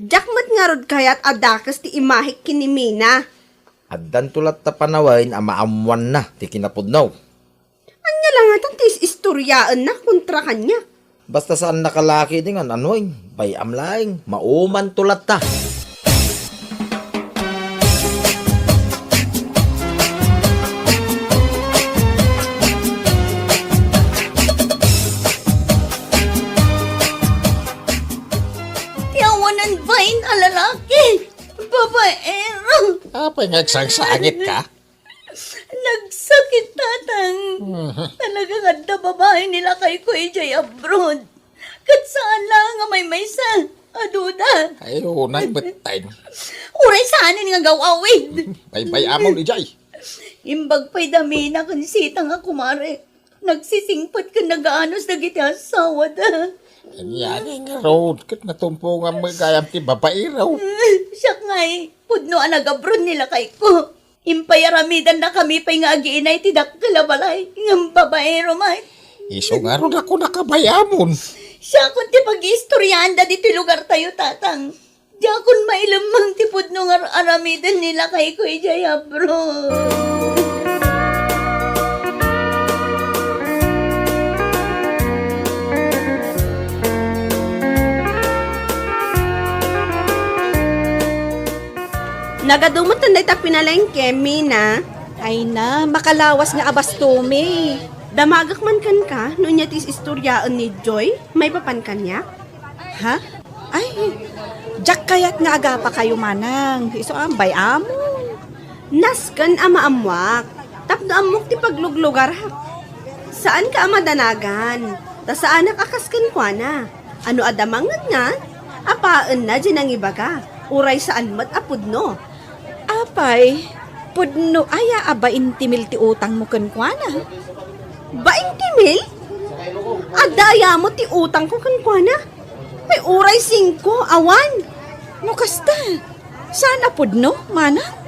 Diak met ngarud kayat a dakes ti imahik ken ni Mina. Addanto latta panawen a maammoanna ti kinapudno. Ania la ngatan ti is-istoriaenna kontra kaniak? Basta saannaka la ketdi nga an-anoen, bay-am laeng, maumanto latta. Ti awanan bain a lalaki, babaero. Apay nga agsangsangitka? Nagsakit, Tatang. Mhm. Talaga nga adda babai ni lakayko idiay abroad. Ket saan la nga maymaysa a duda. Ay, unay, bettay. Uray saanen nga gaw-awid. Baybay-amon idiay. Imbag pay da Mina ken Sitang a kumare. Nagsisingpet ken nagaanus dagiti asawada. Ania ngarud, ket natumpongan met gayam ti babaero. Siak ngay, pudno a nagabron ni lakayko. Impayaramidanna kami pay nga agiinay ti dakkel a balay, ngem babaero met. Isu ngarud a kunaka bay-amon. Siakon ti pagiistoriaanda ditoy lugartayo, Tatang. Diakon mailemmeng ti pudno nga ar-aramiden ni lakayko idiay abroad. Nagadu metten dayta pinalengke, Mina. Ay na, makalawas nga abastomi. Damagek man kenka no ania ti is-istoriaen ni Joy maipapan kaniak? Ha? Ay, diak kayat nga agapakayo, Manang. Isu a bay-amon. Nasken a maammoak, tapno ammok ti pagluglugarak. Saanka a madanagan, ta saanak a kas kenkuana. Ano adda mangngegngag, apaenna diay nangibaga, uray saan met a pudno. Apay, pudno aya a bainti mil ti utangmo kenkuana? Bainti mil? Adda aya met ti utangko kenkuana? Ay, uray singko, awan. No kasta, saan a pudno, Manang?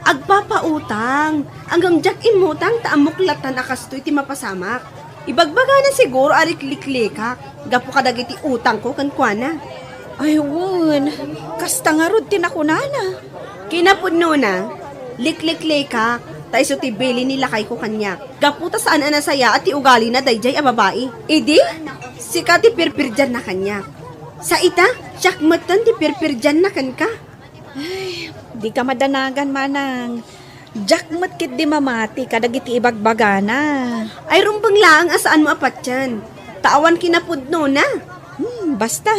Agpapautang. Ngem diak immutang ta ammok latan a kastoy ti mapasamak. Ibagbagana siguro a likliklikak gapu kadagiti utangko kenkuana. Ay, wen, kasta ngarud ti nakunana. Kinapudnona, likliklikak, ta isu ti bilin ni lakayko kaniak. Gapu ta saan a nasayaat ti ugalina daydiay a babai. Idi, sika ti pirpirdianna kaniak. Sa ita, siak metten ti pirpirdianna kenka. Ay, dika madanagan, Manang. Diak met ketdi mamati kadagiti ibagbagana. Ay, rumbeng laeng a saanmo a patien, ta awan kinapudnona. Hmm, basta.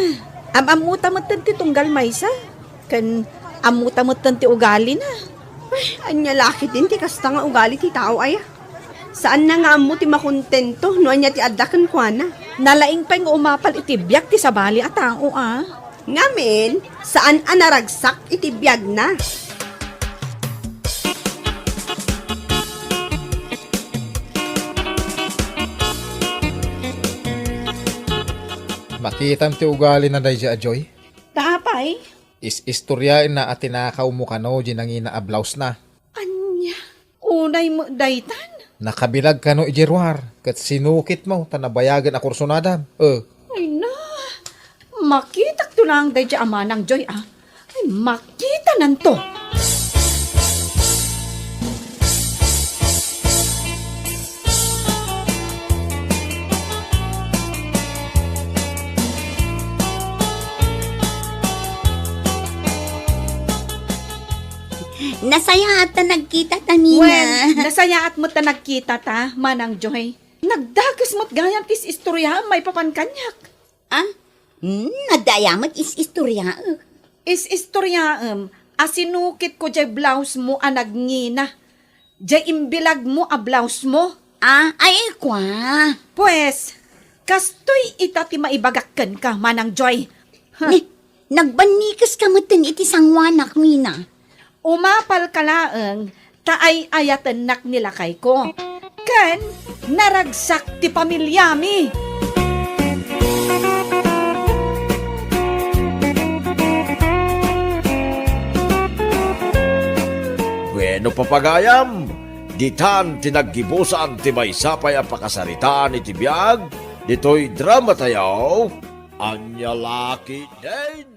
Am-ammota metten ti tunggal maysa. Ken ammota metten ti ugalina. Ay, ania la ketdin ti kasta nga ugali ti tao aya? Saanna nga ammo ti makontento no ania ti adda kenkuana. Nalaing pay nga umapal iti biag ti sabali a tao, a. Ngamin, saan a naragsak iti biagna. Makitam ti ugalina daydiay a Joy? Ta apay? Is-istoriaenna a tinakawmo kano diay nangina a blousena. Ania? Unay met daytan? Nakabilag kano idiay ruar, ket sinukitmo ta nabayagen a kursunadam. Eh. Ay na, makitakto laeng daydiay a Manang Joy, a. Ay, makitananto. Nasayaat ta nagkitata, Mina. Wen, nasayaat met ta nagkitata, Manang Joy. Nagdakes met gayam ti is-istoriaem maipapan kaniak. Ah? Hmm, adda aya met is-istoriaek? Is-istoriaem a sinukitko diay blousemo a nagngina. Diay imbilagmo a blousemo. Ah, ay, kua. Pues, kastoy ita ti maibagak kenka, Manang Joy. Ha? Ni, nagbannikeska metten iti sangoanak, Mina. Umapalka laeng ta ay-ayatennak ni lakayko. Ken naragsak ti pamiliami. Bueno, papagayam, ditan ti naggibusan ti maysa pay a pakasaritaan iti biag ditoy dramatayo. Ania la ketdin?